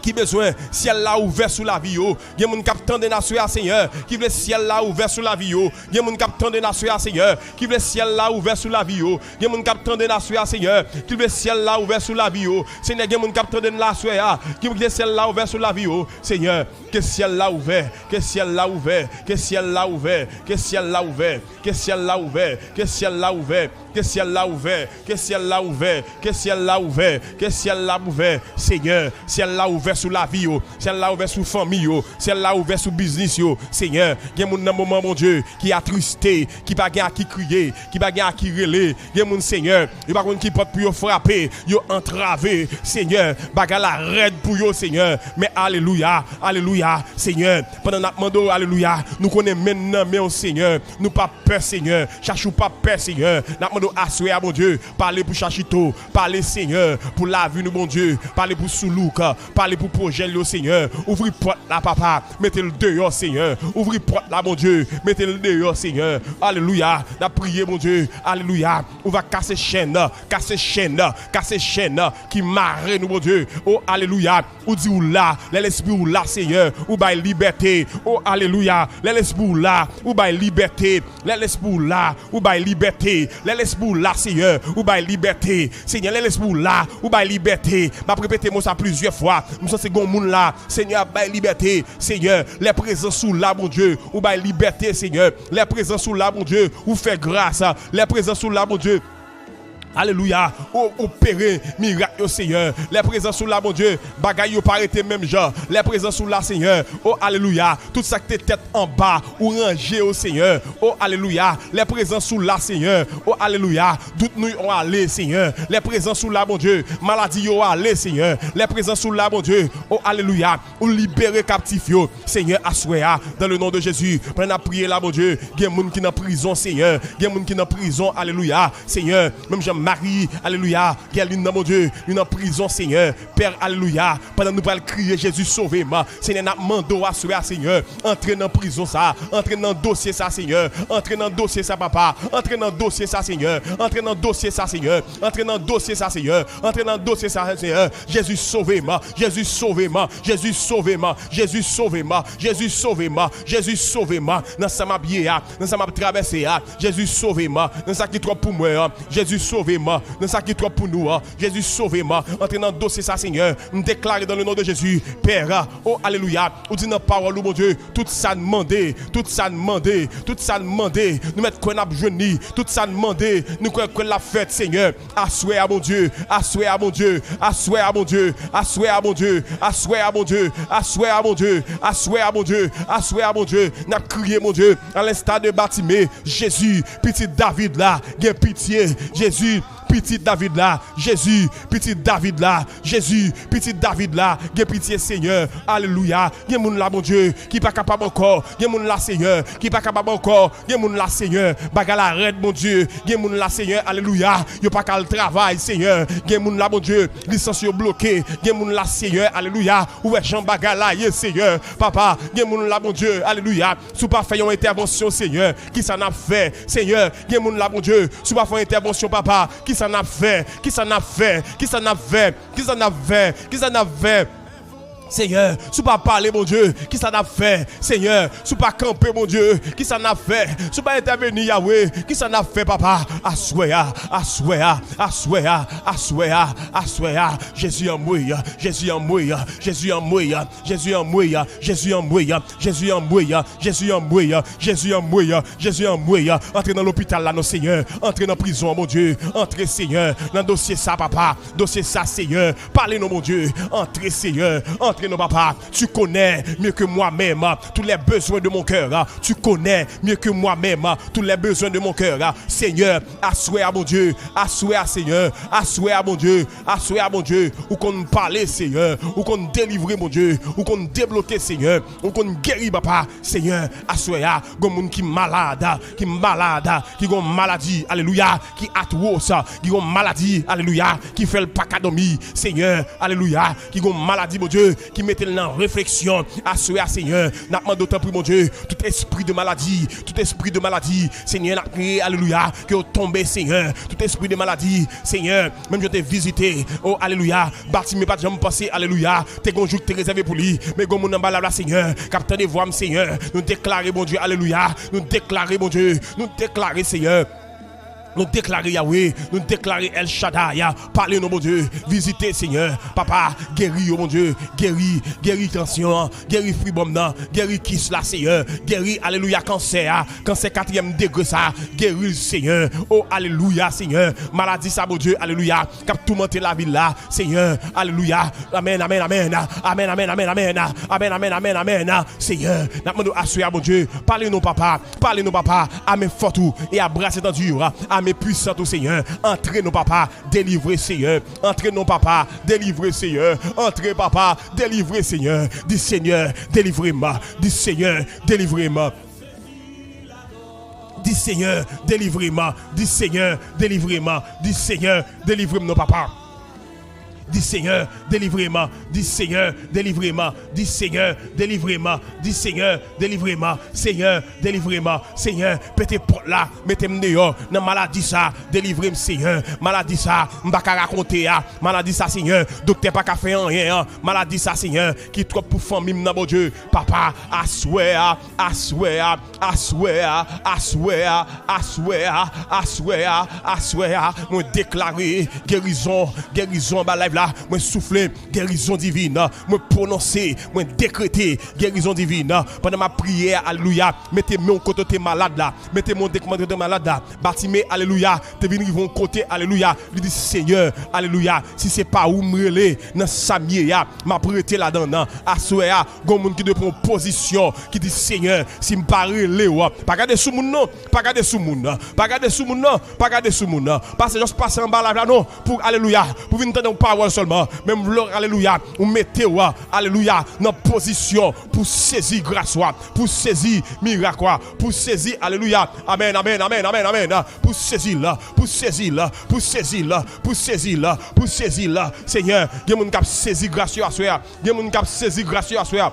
ki bezwen syèl la ouvè sou lavi yo. Gen moun k ap tande n aswè a, Senyè, ki vle syèl la ouvè sou lavi yo. Gen moun k ap tande n aswè a, Senyè, ki vle syèl la ouvè sou lavi yo. Gen moun k ap tande n aswè a, Senyè, ki vle syèl la ouvè sou lavi yo. Senyè, gen moun k ap tande n aswè a, ki vle syèl la ouvè sou lavi yo. Senyè, ke syèl la ouvè, ke syèl la ouvè, ke syèl la ouvè, ke syèl la ouvè, ke syèl la ouvè, ke syèl la ouvè, ke syèl la ouvè, ke syèl la ouvè, ke syèl la ouvè, ke syèl la ouvè. Senyè, syèl la ouvè sou lavi yo, syèl la ouvè sou fanmi yo, syèl la ouvè sou biznis yo. Senyè, gen moun nan moman, Bondye, ki atriste, ki pa gen a ki kriye, ki pa gen a ki rele. Gen moun, Senyè, yo pa konn ki pòt pou yo frape, yo antrave. Senyè, bagay la rèd pou yo, Senyè. Men alelouya, alelouya, Senyè. Pandan n ap mande w, alelouya, nou konnen men n nan men w, Senyè. Nou pa pè, Senyè. Chachi w pa pè, Senyè. N ap mande w aswè a, Bondye, pale pou Chachito, pale, Senyè, pou lavi nou, Bondye, pale pou Soulouk, pale pou pwojè l yo, Senyè. Ouvri pòt la, papa, mete l deyò, Senyè. Ouvri pòt la, Bondye, mete l deyò, Senyè. Alelouya. N ap priye, Bondye, alelouya. Ou va kase chèn, kase chèn, kase chèn ki mare nou, Bondye. O, alelouya. Ou di ou la, lè Lespri ou la, Senyè, ou bay libète. O, alelouya. Lè Lespri ou la, ou bay libète. Lè Lespri ou la, ou bay libète. Lè Lespri ou la, Senyè, ou bay libète. Senyè, lè Lespri ou la, ou bay libète. M ap repete mo sa plizyè fwa. M santi gon moun la, Senyè, ap bay libète. Senyè, lè prezans ou la, Bondye, ou bay libète, Senyè. Lè prezans ou la, Bondye, ou fè gras. Lè prezans ou la, Bondye, alelouya, ou opere mirak yo, Senyè. Lè prezans ou la, Bondye, bagay yo pa rete menm jan. Lè prezans ou la, Senyè, o alelouya, tout sa k te tèt anba, ou ranje yo, Senyè. O alelouya, lè prezans ou la, Senyè. O alelouya, dout nou yo ale, Senyè. Lè prezans ou la, Bondye, maladi yo ale, Senyè. Lè prezans ou la, Bondye, o alelouya, ou libere kaptif yo, Senyè, aswè a, dans le nom de Jésus. Pandan n ap priye la, Bondye, gen moun ki nan prizon, Senyè. Gen moun ki nan prizon, alelouya, Senyè. Menm jan Mari, alelouya, Gèlin nan, Bondye, li nan prizon, Senyè. Pè, alelouya, pandan nou pral kriye, Jezi, sove m, Senyè, n ap mande w aswè a, Senyè, antre nan prizon sa, antre nan dosye sa, Senyè, antre nan dosye sa, papa, antre nan dosye sa, Senyè, antre nan dosye sa, Senyè, antre nan dosye sa, Senyè, antre nan dosye sa, Senyè. Jezi, sove m, Jezi, sove m, Jezi, sove m, Jezi, sove m, Jezi, sove m, Jezi, sove m, nan sa m ap ye a, nan sa m ap travèse a, Jezi, sove m, nan sa ki twòp pou mwen an, Jezi, sove m, nan sa ki twòp pou nou an, Jezi, sove m, antre nan dosye sa, Senyè, m deklare dans le nom de Jésus, Pè, o, alelouya, ou di nan pawòl ou, Bondye, tout sa n mande, tout sa n mande, tout sa n mande, nou mèt kwè n ap jwenn li, tout sa n mande, nou kwè, kwè l ap fèt, Senyè. Aswè a, Bondye, aswè a, Bondye, aswè a, Bondye, aswè a, Bondye, aswè a, Bondye, aswè a, Bondye, aswè a, Bondye, aswè a, Bondye, n ap kriye, Bondye, à l'instar de Batimé, Jezi, pitit David la, gen pitye, Jezi, pitit David la, Jezi, pitit David la, Jezi, pitit David la, gen pitye, Senyè, alelouya, gen moun la, Bondye, ki pa kapab ankò, gen moun la, Senyè, ki pa kapab ankò, gen moun la, Senyè, bagay la rèd, Bondye, gen moun la, Senyè, alelouya, yo pa ka al travay, Senyè, gen moun la, Bondye, lisans yo bloke, gen moun la, Senyè, alelouya, ou wè jan bagay la ye, Senyè, papa, gen moun la, Bondye, alelouya, si w pa fè yon entèvansyon, Senyè, kisa n ap fè, Senyè, gen moun la, Bondye, si w pa fè yon entèvansyon, papa, kisa n ap fè, kisa n ap fè, kisa n ap fè, kisa n ap fè, kisa n ap fè, Senyè, si w pa pale, Bondye, kisa n ap fè? Senyè, si w pa kanpe, Bondye, kisa n ap fè? Si w pa entèveni, Yawe, kisa n ap fè, papa? Aswè a, aswè a, aswè a, aswè a, aswè a, Jezi anmwe, Jezi anmwe, Jezi anmwe, Jezi anmwe, Jezi anmwe, Jezi anmwe, Jezi anmwe, Jezi anmwe, Jezi anmwe, Jezi anmwe, antre nan lopital la non, Senyè, antre nan prizon an, Bondye, antre, Senyè, nan dosye sa, papa, dosye sa, Senyè, pale non, Bondye, antre, Senyè, antre non, papa, tu connais mieux que moi-même tous les besoins de mon cœur, tu connais mieux que moi-même tous les besoins de mon cœur, Senyè, aswè a, Bondye, aswè a, Senyè, aswè a, Bondye, aswè a, Bondye, ou konn pale, Senyè, ou konn delivre, Bondye, ou konn debloke, Senyè, ou konn geri, papa, Senyè, aswè a, gon moun ki malad, ki malad, ki gon maladi, alelouya, ki atwos, ki gon maladi, alelouya, ki fè l pa ka dòmi, Senyè, alelouya, ki gon maladi, Bondye, ki mete l nan refleksyon, aswè a, Senyè, n ap mande w, tanpri, Bondye, tout espri de maladi, tout espri de maladi, Senyè, n ap kriye, alelouya, ke yo tonbe, Senyè, tout espri de maladi, Senyè, menm jan w te vizite, o, alelouya, Batime pa t janm panse, alelouya, te gon jou ki te rezève pou li. Men gon moun anba lab la, Senyè, k ap tande vwa m, Senyè. Nou deklare, Bondye, alelouya. Nou deklare, Bondye. Nou deklare, Senyè. Nou deklare, Yawe. Nou deklare, El Shaddai. Pale non, Bondye. Vizite, Senyè. Papa, geri yo, Bondye. Geri, geri tansyon an. Geri fibwòm nan. Geri kis la, Senyè. Geri, alelouya, kansè a. Kansè katriyèm degre sa. Geri l, Senyè. O, alelouya, Senyè. Maladi sa, Bondye, alelouya. K ap toumante lavil la, Senyè. Alelouya. Amèn, amèn, amèn. Amèn, amèn, amèn, amèn. Amèn, amèn, amèn, amèn. Senyè, n ap mande w aswè a, Bondye. Pale non, papa. Pale non, papa. A men fòt ou e a bras etandi a. A men pwisant ou, Senyè. Antre non, papa. Delivre, Senyè. Antre non, papa. Delivre, Senyè. Antre, papa. Delivre, Senyè. Di, Senyè, delivre m. Di, Senyè, delivre m. Di, Senyè, delivre m. Di, Senyè, delivre m. Di, Senyè, delivre m non, papa. Di, Senyè, delivre m. Di, Senyè, delivre m. Di, Senyè, delivre m. Di, Senyè, delivre m. Senyè, delivre m. Senyè, pete pòt la. Mete m deyò nan maladi sa. Delivre m, Senyè. Maladi sa, m pa ka rakonte a. Maladi sa, Senyè, doktè pa ka fè anyen an. Maladi sa, Senyè, ki twòp pou fanmi m nan, Bondye. Papa, aswè a, aswè a, aswè a, aswè a, aswè a, aswè a, aswè a, mwen deklare gerizon, gerizon anba live la, mwen soufle gerizon divin, mwen pwononse, mwen dekrete gerizon divin. Pandan m ap priye, alelouya, mete men w kote w te malad la, mete men w kote w te malad la. Batime, alelouya, te vin rive yon kote, alelouya, li di, Senyè, alelouya, si se pa ou m rele nan sa m ye a, m ap rete ladan l. Aswè a, gon moun ki dwe pran yon pozisyon, ki di, Senyè, si m pa rele w, pa gade sou moun non, pa gade sou moun, pa gade sou moun non, pa gade sou moun. Pase, just pase anba live la non, pou, alelouya, pou vin tande yon pawòl sèlman. Men m vle, alelouya, ou mete w, alelouya, nan pozisyon pou sezi gras ou a, pou sezi mirak ou a, pou sezi, alelouya, amèn, amèn, amèn, amèn, amèn, pou sezi l, pou sezi l, pou sezi l, pou sezi l, pou sezi l. Senyè, gen moun k ap sezi gras yo aswè a. Gen moun k ap sezi gras yo aswè a.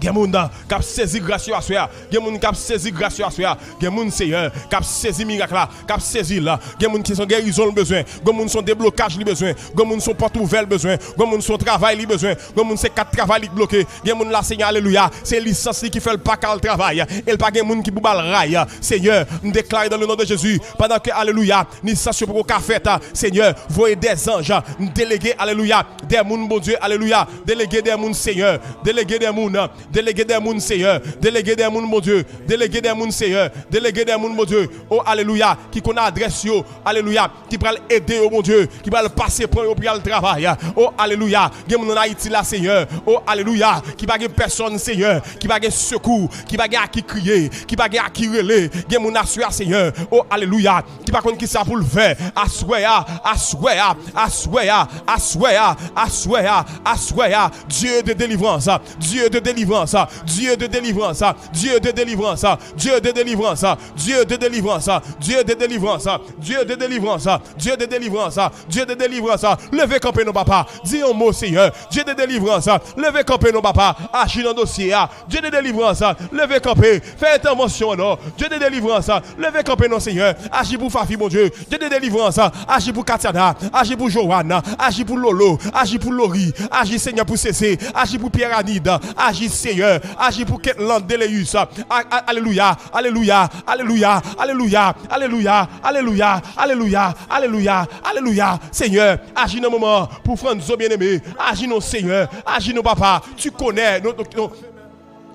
Gen moun k ap sezi gras yo aswè a. Gen moun k ap sezi gras yo aswè a. Gen moun, Senyè, k ap sezi mirak la, k ap sezi l. Gen moun ki se gerizon l bezwen. Gen moun se deblokaj li bezwen. Gen moun se pòt ouvè l bezwen. Gen moun se travay li bezwen. Gen moun se kat travay li k bloke. Gen moun la, Senyè, alelouya, se lisans li ki fè l pa ka al travay. E l pa gen moun ki pou ba l ray. Senyè, m deklare dans le nom de Jésus, pandan ke, alelouya, lisans yo poko ka fèt, Senyè, voye dè zanj. M delege, alelouya, dè moun, Bondye, alelouya. Delege dè moun, Senyè. Delege dè moun. Delege dè moun, Senyè. Delege dè moun, Bondye. Delege dè moun, Senyè. Delege dè moun, Bondye. O, alelouya, ki konn adrès yo, alelouya, ki pral ede yo, Bondye, ki pral pase pran yo pou y al travay. O, alelouya, gen moun ann Ayiti la, Senyè. O, alelouya, ki pa gen pèsòn, Senyè, ki pa gen sekou, ki pa gen a ki kriye, ki pa gen a ki rele. Gen moun aswè a, Senyè. O, alelouya, ki pa konn kisa pou l fè. Aswè a, aswè a, aswè a, aswè a, aswè a, aswè a. Dieu de délivrance, Dieu de délivrance, Dieu de délivrance, Dieu de délivrance, Dieu de délivrance, Dieu de délivrance, Dieu de délivrance, Dieu de délivrance, Dieu de délivrance, Dieu de délivrance. Leve kanpe non papa. Di yon mo Senyè. Dieu de délivrance. Leve kanpe non papa. Aji nan dosye a. Dieu de délivrance. Leve kanpe. Fè entèvansyon non. Dieu de délivrance. Leve kanpe non Senyè. Aji pou Fafi Bondye. Dieu de délivrance, aji pou Katiana, aji pou Joanne, aji pou Lolo, aji pou Lori, aji Senyè pou Sese, aji pou Pierre Anid, aji Senyè, aji pou Ketland Deleus. A- a- Alelouya, alelouya, alelouya, alelouya, alelouya, alelouya, alelouya, alelouya, alelouya. Senyè, aji nan moman pou Franzo Bien-Aimé, aji non Senyè, aji non papa, tu connais nos, nos, nos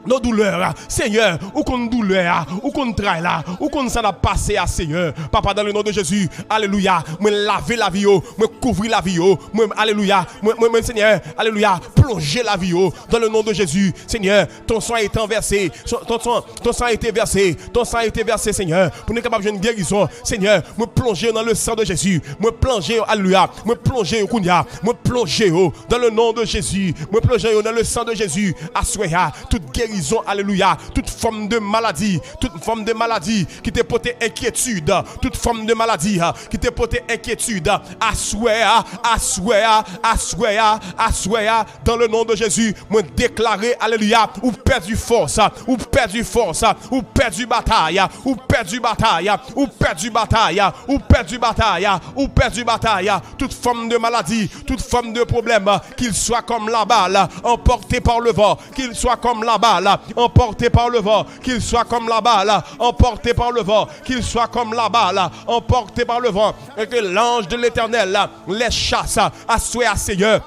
nos douleurs, Senyè, ou konn doulè a, ou konn tray la, ou konn sa n ap pase a, Senyè. Papa, dans le nom de Jésus, alelouya, mwen lave lavi yo, mwen kouvri lavi yo, mwen, alelouya, mwen, mwen, mwen, Senyè, alelouya, plonje lavi yo, dans le nom de Jésus, Senyè, ton sang a été versé, ton, ton, ton sang a été versé, ton sang a été versé, Senyè, pou nou kapab jwenn gerizon, Senyè, mwen plonje yo nan le sang de Jésus, mwen plonje yo, alelouya, mwen plonje yo kounye a, mwen plonje yo, dans le nom de Jésus, mwen plonje yo nan le sang de Jésus, aswè a, tout gerizon, alelouya, tout fòm de maladi, tout fòm de maladi ki te pote enkyetid, tout fòm de maladi, ah, ki te pote enkyetid, aswè a, aswè a, aswè a, aswè a, dans le nom de Jésus, mwen deklare, alelouya, ou pèdi fòs, ou pèdi fòs, ou pèdi batay, ou pèdi batay, ou pèdi batay, ou pèdi batay, ou pèdi batay, tout fòm de maladi, tout fòm de pwoblèm, qu'il soit comme la balle, emporté par le vent, qu'il soit comme la balle, emporté par le vent, qu'il soit comme la balle, emporté par le vent, qu'il soit comme la balle, emporté par le vent, et que l'ange de l'Éternel les chasse, aswè a, Senyè.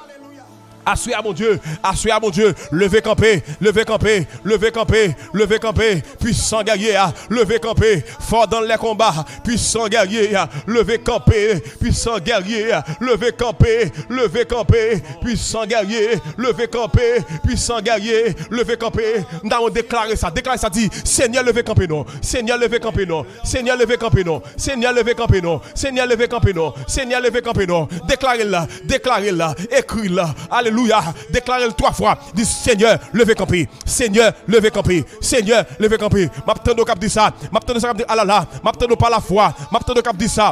Aswè a, Bondye, aswè a, Bondye, leve kanpe, leve kanpe, leve kanpe, leve kanpe, pwisan gèrye a, leve kanpe, fò dans les combats, pwisan gèrye a, leve kanpe, pwisan gèrye a, leve kanpe, leve kanpe, pwisan gèrye, leve kanpe, pwisan gèrye, leve kanpe. M ta deklare sa, deklare sa, di, Senyè, leve kanpe non, Senyè, leve kanpe non, Senyè, leve kanpe non, Senyè, leve kanpe non, Senyè, leve kanpe non, Senyè, leve kanpe non. Deklare l, deklare l, ekri l, alelouya, deklare l twa fwa, di, Senyè, leve kanpe, Senyè, leve kanpe, Senyè, leve kanpe. M ap tande w k ap di sa, m ap tande sa k ap di, alala, m ap tande w pa lafwa, m ap tande w k ap di sa.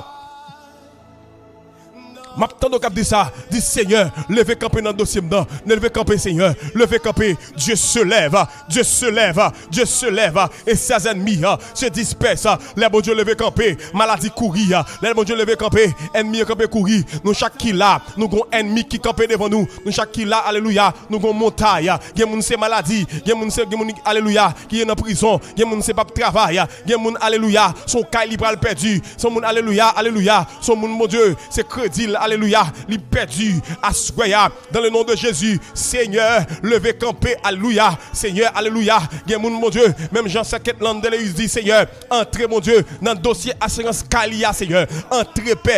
M ap tande w k ap di sa, di, Senyè, leve kanpe nan dosye m nan, leve kanpe, Senyè, leve kanpe, Dieu se lève, Dieu se lève, Dieu se lève, et ses ennemis, ah, se disperse, ah, lè Bondye leve kanpe, maladi kouri, ah, lè Bondye leve kanpe, ènmi yo kanpe kouri, nou chak ki la, nou gon ènmi ki kanpe devan nou, nou chak ki la, alelouya, nou gon montay, ah, gen moun se maladi, gen moun se, gen moun, alelouya, ki ye nan prizon, gen moun se p ap travay, ah, gen moun, alelouya, se yon kay li pral pèdi, se yon moun, alelouya, alelouya, se yon moun, Bondye, se kredi l, alelouya, li pèdi, aswè a, dans le nom de Jésus, Senyè, leve kanpe, alelouya, Senyè, alelouya, gen moun, Bondye, menm jan Sè Ketland Deleus di, Senyè, antre, Bondye, nan dosye asirans kay li a, Senyè, antre, Pè,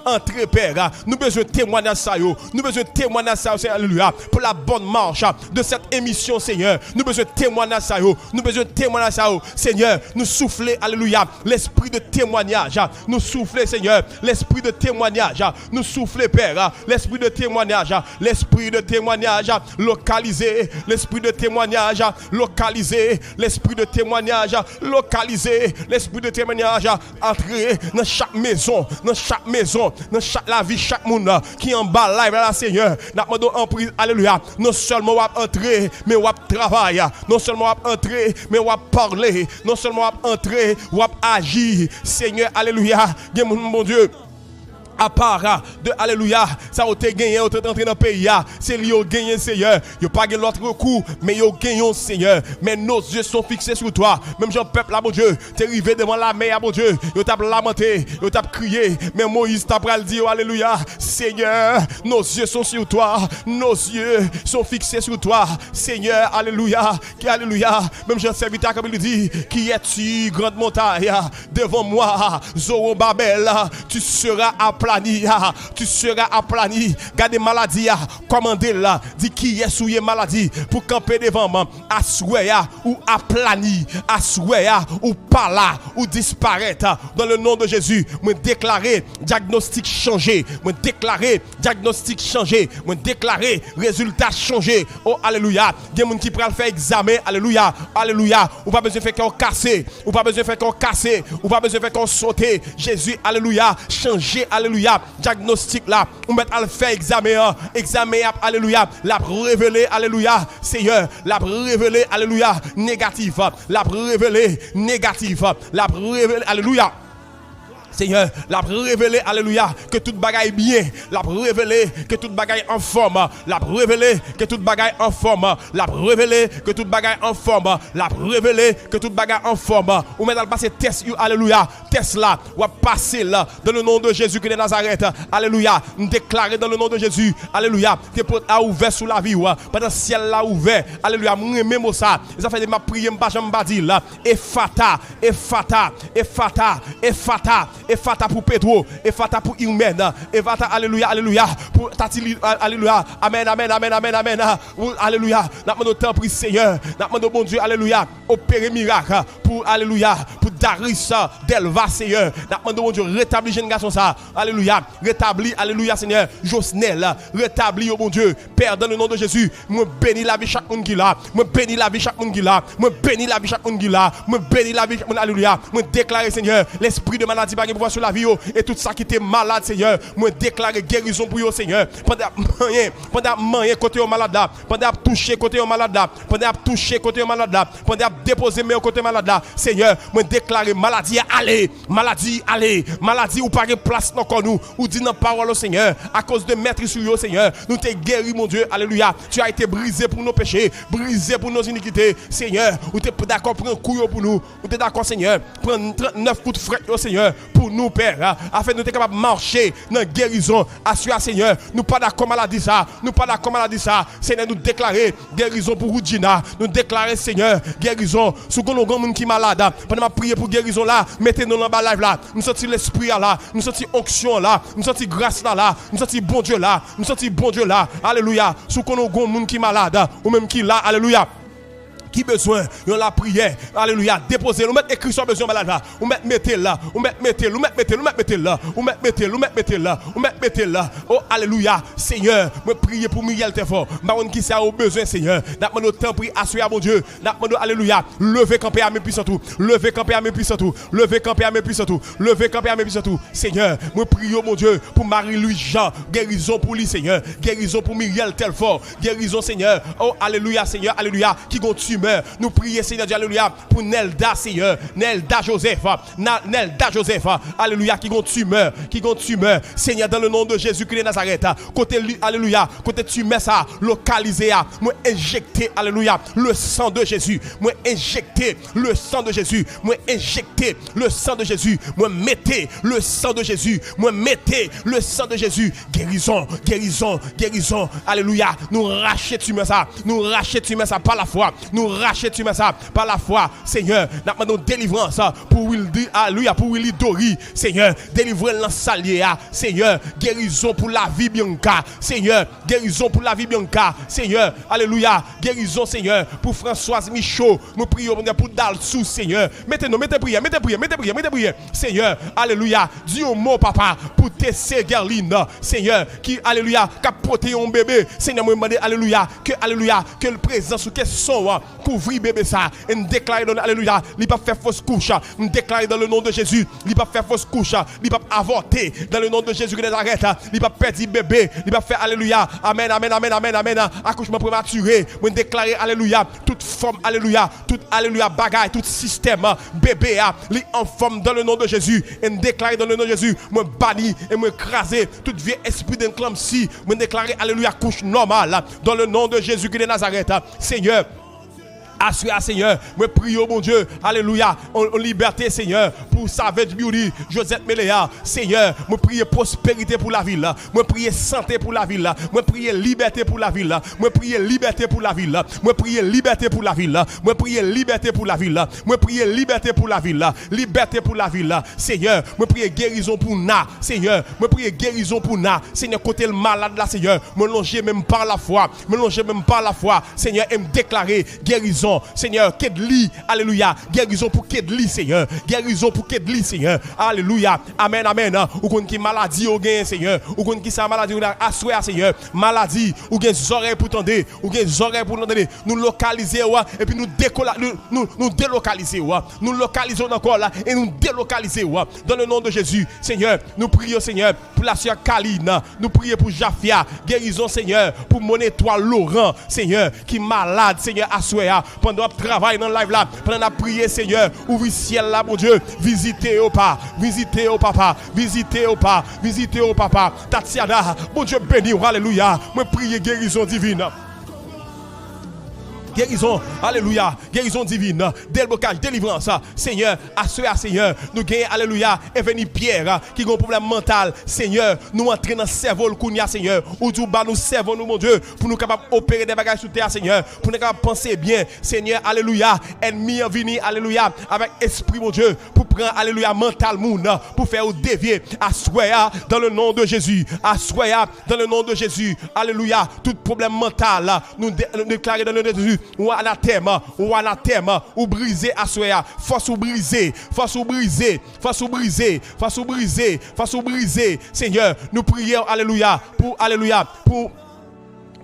antre, Pè, nou bezwen temwanyaj sa yo, nou bezwen temwanyaj sa yo, Senyè, alelouya, pour la bonne marche de cette émission, Senyè, nou bezwen temwanyaj sa yo, nou bezwen temwanyaj sa yo, Senyè, nou soufle, alelouya, lespri de temwanyaj, nou soufle, Senyè, lespri de temwanyaj, nou soufle, Pè, lespri de temwanyaj, lespri de temwanyaj, lokalize, lespri de temwanyaj, lokalize, lespri de temwanyaj, lokalize, lespri de temwanyaj, antre nan chak mezon, nan chak mezon, nan chak lavi, chak moun, ah, ki anba live la, la, Senyè, n ap mande w anpil, alelouya, non sèlman w ap antre, men w ap travay, non sèlman w ap antre, men w ap pale, non sèlman w ap antre, w ap aji, Senyè, alelouya, gen moun, Bondye, apa de, alelouya, sa yo te genyen, yo te antre nan peyi a, se li yo genyen, Senyè. Yo pa gen lòt rekou, men yo genyen w, Senyè. Mais nos yeux sont fixés sur toi. Menm jan pèp la, Bondye, te rive devan lamè a, Bondye, yo t ap lamante, yo t ap kriye, men Moyiz ta pral di yo, alelouya, Seigneur, nos yeux sont sur toi, nos yeux sont fixés sur toi, Senyè, alelouya, ki, alelouya, menm jan sèvitè a kanpe li di, qui es-tu, grande montagne, devant moi, Zorobabel, tu seras à aplani, ah, tu seras aplani. Gade maladi a, kòmande l, di kiyès ou ye maladi pou kanpe devan m. Aswè a, ou aplani. Aswè a, ou pa la, ou disparèt. Dans le nom de Jésus, mwen deklare dyagnostik chanje. Mwen deklare dyagnostik chanje. Mwen deklare rezilta chanje. Oh, alelouya. Gen moun ki pral fè egzamen. Alelouya. Alelouya. Ou pa bezwen fè kè w kase. Ou pa bezwen fè kè w kase. Ou pa bezwen fè kè w sote. Jezi, alelouya. Chanje, alelouya. Dyagnostik la. Ou mèt al fè egzamen an. Egzamen ap, alelouya. L ap revele, alelouya. Seyè, l ap revele, alelouya. Negatif. L ap revele negatif. L ap revele, alelouya. Seyè, l ap revele, alelouya, ke tout bagay byen. L ap revele ke tout bagay anfòm. L ap revele ke tout bagay anfòm. L ap revele ke tout bagay anfòm. L ap revele ke tout bagay anfòm. Ou mèt al pase tès yo, alelouya. Tès la, w ap pase l. Dans le nom de Jésus qui de Nazareth. Alelouya. M deklare dans le nom de Jésus. Alelouya. Ke pòt la ouvè sou lavi w. Pandan syèl la ouvè. Alelouya. M renmen mo sa. E sa fè de m ap priye, m pa janm pa di l. Efata, Efata, Efata, Efata, Efata pou Pedro, Efata pou Irmèn, Efata, alelouya, alelouya, pou Tatili, alelouya, amèn, amèn, amèn, amèn, amèn, alelouya. N ap mande w tanpri, Seyè, n ap mande w, Bondye, alelouya, opere mirak pou, alelouya, pou Daris Delva, Seyè. N ap mande w, Bondye, retabli jenn gason sa, alelouya, retabli, alelouya, Seyè, Josnel, retabli yo, Bondye, Pè, dans le nom de Jésus, mwen beni lavi chak moun ki la. Mwen beni lavi chak moun ki la. Mwen beni lavi chak moun ki la. Mwen beni lavi chak moun, alelouya. Mwen deklare, Seyè, lespri de maladi pa gen pouvwa sou lavi yo. E tout sa ki te malad, Seyè, mwen deklare gerizon pou yo, Seyè. Pandan y ap manyen, pandan y ap manyen kote yo malad la, pandan y ap touche kote yo malad la, pandan y ap touche kote yo malad la, pandan y ap depoze men yo kote malad la, Seyè, mwen deklare maladi a ale. Maladi, ale. Maladi, ou pa gen plas nan kò nou. Ou di nan pawòl ou, Seyè, akoz de mètris ou yo, Seyè, nou te geri, mon Dieu, alelouya. Tu as été brisé pour nos péchés, brisé pour nos iniquités, Seyè. Ou te dakò pran kou yo pou nou. Ou te dakò, Seyè, pran trannèf kout frèt yo, Seyè, pou nou, Pè, afin nou te kapab mache nan gerizon. Aswè a, Seyè, nou pa dakò maladi sa. Nou pa dakò maladi sa. Seyè, nou deklare gerizon pou Woodjina. Nou deklare, Seyè, gerizon. Si w konnen w gen moun ki malad, pandan m ap priye pou gerizon la, mete non l anba live la. M santi lespri a la. M santi onksyon an la. M santi gras la la. M santi Bondye la. M santi Bondye la. Alelouya. Si w konnen w gen moun ki malad, ou menm ki la, alelouya, ki bezwen yon lapriyè, alelouya, depoze l. Ou mèt ekri sa w bezwen anba live la. Ou mèt mete l la. Ou mèt mete l. Ou mèt mete l. Ou mèt mete l. Ou mèt mete l. Ou mèt mete l. Ou mèt mete l. O, alelouya. Seyè, mwen priye pou Miriel Tèfò. M pa konn kisa ou bezwen, Seyè. N ap mande w tanpri aswè a, Bondye. N ap mande w, alelouya. Leve kanpe a men pwisan ou. Leve kanpe a men pwisan ou. Leve kanpe a men pwisan ou. Leve kanpe a men pwisan ou. Seyè, mwen priye w, Bondye, pou Marie Louise Jean. Gerizon pou li, Seyè. Gerizon pou Miriel Tèfò. Gerizon, Seyè. O, alelouya, Seyè, alelouya. Ki gon timè. Nou priye, Seyè Dye, alelouya, pou Nelda, Seyè. Nelda Joseph. Na-, Nelda Joseph. Alelouya, ki gon timè. Ki gon timè. Seyè, dans le nom de Jésus ki de Nazareth. Kote li, alelouya. Kote timè sa lokalize a. Mwen enjekte, alelouya, le sang de Jésus. Mwen enjekte le sang de Jésus. Mwen enjekte le sang de Jésus. Mwen mete le sang de Jésus. Mwen mete le sang de Jésus. Gerizon, gerizon, gerizon. Alelouya. Nou rache timè sa. Nou rache timè sa pa lafwa. Nou rache timè sa pa lafwa. Seyè, n ap mande yon delivrans pou Wildy. Alelouya. Pou Willy Dory. Seyè, delivre l nan sa l ye a. Seyè, gerizon pou lavi Bianca. Seyè, gerizon pou lavi Bianca. Seyè, alelouya. Gerizon, Seyè, pou Françoise Michaud. Mwen priye w, Bondye, pou Dalsou, Seyè. Mete non, mete priyè, mete priyè, mete priyè, mete priyè. Seyè, alelouya. Di yon mo, papa, pou T C Guerline, Seyè, ki, alelouya, k ap pote yon bebe. Seyè, mwen mande, alelouya, ke, alelouya, ke prezans ou, ke son an kouvri bebe sa. E n deklare, alelouya, li p ap fè fos kouch. N deklare dans le nom de Jésus, li p ap fè fos kouch. Li p ap avòte dans le nom de Jésus de Nazareth. Li p ap pèdi bebe. Li p ap fè, alelouya. Amèn, amèn, amèn, amèn, amèn. Akouchman prematire. Mwen deklare, alelouya, tout fòm, alelouya, tout, alelouya, bagay, tout sistèm, bebe a, li anfòm dans le nom de Jésus. E n deklare dans le nom de Jésus, mwen bani e mwen kraze tout vye espri de eklanpsi. Mwen deklare, alelouya, kouch nòmal dans le nom de Jésus ki de Nazareth. Seyè, Aswè a, Senyè, mwen priye w, Bondye, alelouya, yon, yon libète, Senyè, pou Savage Beauty, Josette Melea, Senyè, mwen priye pwosperite pou lavi l, mwen priye sante pou lavi l, mwen priye libète pou lavi l, mwen priye libète pou lavi l, mwen priye libète pou lavi l, mwen priye libète pou lavi l, mwen priye libète pou lavi l, libète pou lavi l, Senyè, mwen priye gerizon pou Na, Senyè, mwen priye gerizon pou Na, Senyè, kote l malad la, Senyè, mwen lonje men m pa lafwa, mwen lonje men m pa lafwa, Senyè, e m deklare gerizon, Senyè, Kedly, alelouya, gerizon pou Kedly, Senyè, gerizon pou Kedly, Senyè, alelouya, amèn, amèn, ou konn ki maladi yo genyen, Senyè, ou konn ki sa maladi yo la, aswè a, Senyè, maladi, ou gen zòrèy pou tande, ou gen zòrèy pou tande, nou lokalize w, epi nou dekola-, nou, nou, nou delokalize w, nou lokalize w nan kò la, e nou delokalize w, dans le nom de Jésus, Senyè, nou priye, Senyè, pou la sè Kaline, nou priye pou Jafya, gerizon, Senyè, pou Monetwa Laurent, Senyè, ki malad, Senyè, aswè a, pandan w ap travay nan live la, pandan n ap priye, Senyè, ouvri syèl la, Bondye, vizite yo, pa, vizite yo, papa, vizite yo, pa, vizite yo, papa, Tatiana, Bondye beni w, alelouya, mwen priye gerizon divin. Gerizon, alelouya, gerizon divin, deblokaj, delivrans, Senyè, aswè a, Senyè, nou genyen, alelouya, Eveni Pierre, ki gen yon pwoblèm mantal, Senyè, nou antre nan sèvo l kounye a, Senyè, ou di w ba nou sèvo nou, Bondye, pou nou kapab opere de bagay sou tè a, Senyè, pou nou kapab panse byen, Senyè, alelouya, ènmi an vini, alelouya, avèk espri, Bondye, pou pran, alelouya, mantal moun, pou fè yo devye, aswè a, dans le nom de Jésus, aswè a, dans le nom de Jésus, alelouya, tout pwoblèm mantal, nou de-, nou deklare dans le nom de Jésus, ou anatèm, ou anatèm, ou brize aswè a, fòs ou brize, fòs ou brize, fòs ou brize, fòs ou brize, fòs ou brize, Senyè, nou priye, alelouya, pou, alelouya, pou,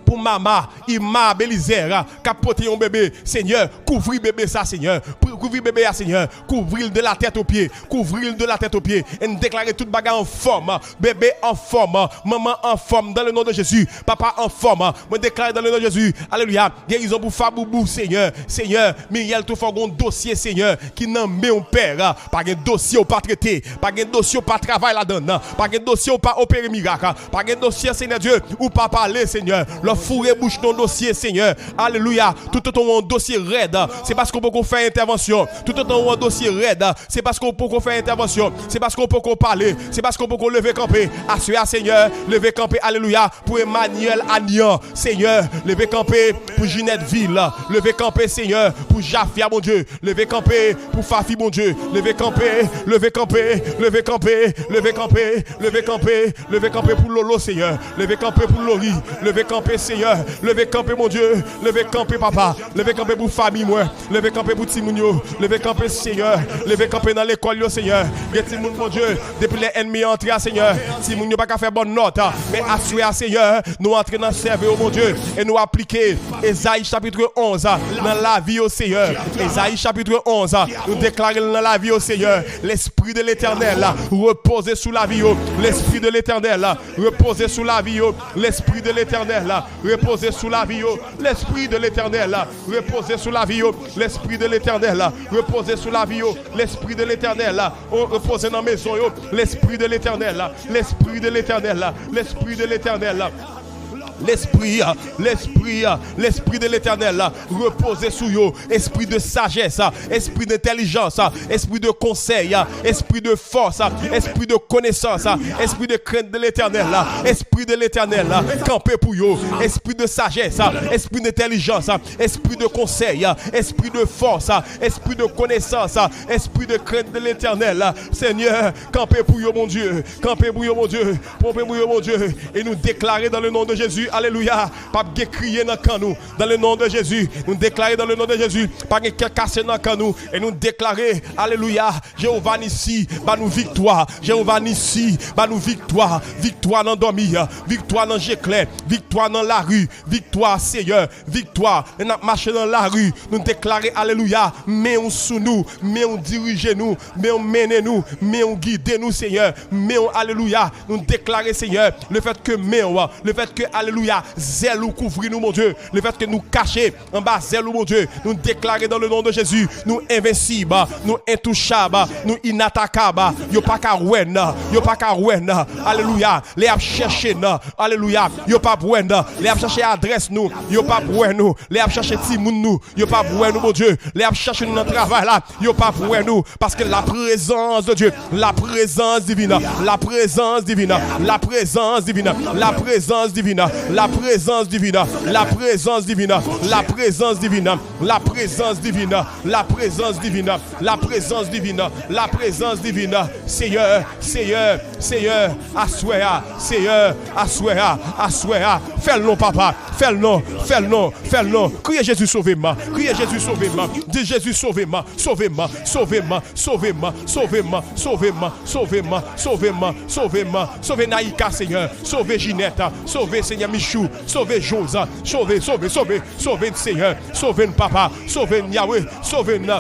pou mama, Ima Belizaire, k ap pote yon bebe, Senyè, kouvri bebe sa, Senyè, pou, kouvri bebe a, Senyè, kouvri l de la tèt o pye, kouvri l de la tèt o pye, e n deklare tout bagay anfòm, bebe anfòm, manman anfòm, dans le nom de Jésus, papa anfòm, mwen deklare dans le nom de Jésus, alelouya, gerizon pou Faboubou, Senyè, Senyè, Miryèl Trifò gen yon dosye, Senyè, ki nan men w, Pè, pa gen dosye w pa trete, pa gen dosye w pa travay ladan l, pa gen dosye w pa opere mirak, pa gen dosye, Senyè Dye, ou pa pale, Senyè, lè w foure bouch nan yon dosye, Senyè, alelouya, toutotan w wè yon dosye rèd, se paske w poko fè entèvansyon, toutotan w wè yon dosye rèd, se paske w poko fè entèvansyon, se paske w poko pale, se paske w poko leve kanpe. Aswè a, Senyè, leve kanpe, alelouya, pou Emmanuel Anian, Senyè, leve kanpe pou Jeanette Ville, leve kanpe, Senyè, pou Jafya, Bondye, leve kanpe pou Fafi, Bondye, leve kanpe, leve kanpe, leve kanpe, leve kanpe, leve kanpe, leve kanpe pou Lolo, Senyè, leve kanpe pou Lori, leve kanpe, Senyè, leve kanpe, Bondye, leve kanpe, papa, leve kanpe pou fanmi mwen, leve kanpe pou timoun yo, leve kanpe, Senyè, leve kanpe nan lekòl yo, Senyè, gen timoun, Bondye, depi lè ènmi an antre a, Senyè, timoun yo pa ka fè bòn nòt, men aswè a, Senyè, nou antre nan sèvo yo, Bondye, e nou aplike Ezayi chapit onz nan lavi yo, Senyè, Ezayi chapit onz, nou deklare l nan lavi yo, Senyè, Lespri de Letènèl repoze sou lavi yo, Lespri de Letènèl repoze sou lavi yo, Lespri de Letènèl repoze sou lavi yo, Lespri de Letènèl repoze sou lavi yo, Lespri de Letènèl repoze sou lavi yo, Lespri de Letènèl o, repoze nan mezon yo, Lespri de Letènèl, Lespri de Letènèl, Lespri de Letènèl. Lespri, Lespri, Lespri de Letènèl repoze sou yo, espri de sajès, espri de entèlijans, espri de konsèy, espri de fòs, espri de konesans, espri de krent de Letènèl, espri de Letènèl kanpe pou yo, espri de sajès, espri de entèlijans, espri de konsèy, espri de fòs, espri de konesans, espri de krent de Letènèl. Senyè, kanpe pou yo, Bondye, kanpe pou yo, Bondye, kanpe pou yo, Bondye. E nou deklare dans le nom de Jésus, alelouya, p ap gen kriye nan kan nou. Dans le nom de Jésus, nou deklare dans le nom de Jésus, pa gen kè kase nan kan nou. E nou deklare, alelouya, Jewova Nisi, ba nou viktwa. Jewova Nisi, ba nou viktwa. Viktwa nan dòmi, viktwa nan je klè, viktwa nan lari, viktwa, Senyè, viktwa. Lè n ap mache nan lari, nou deklare, alelouya, men w sou nou, men w dirije nou, men w mennen nou, men w gide nou, Senyè, men w, alelouya. Nou deklare, Senyè, lefètke men w, lefètke, alelouya, Alelouya, zèl ou kouvri nou, Bondye. Lefètke nou kache anba zèl ou, Bondye, nou deklare dans le nom de Jésus, nou envensib, nou entouchab, nou inatakab. Yo pa ka wè n, yo pa ka wè n. Alelouya, lè y ap chèche n, alelouya, yo p ap wè n. Lè y ap chèche adrès nou, yo p ap wè nou. Lè y ap chèche timoun nou, yo p ap wè nou, Bondye. Lè y ap chèche nou nan travay la, yo p ap wè nou. Paske la présence de Dieu, la présence divine, la présence divine, la présence divine, la présence divine, la présence divine, la présence divine, la présence divine, la présence divine, la présence divine, la présence divine, la présence divine. Seyè, Seyè, Seyè, aswè a, Seyè, aswè a, aswè a, fè l non, papa, fè l non, fè l non, fè l non. Kriye Jezi sove m, kriye Jezi sove m, di Jezi sove m, sove m, sove m, sove m, sove m, sove m, sove m, sove m, sove m, sove Naïka, Seyè, sove Jinèt, sove Seyè Michou, sove Joz, sove, sove, sove, sove n, Seyè, sove n, papa, sove n, Yawe, sove n.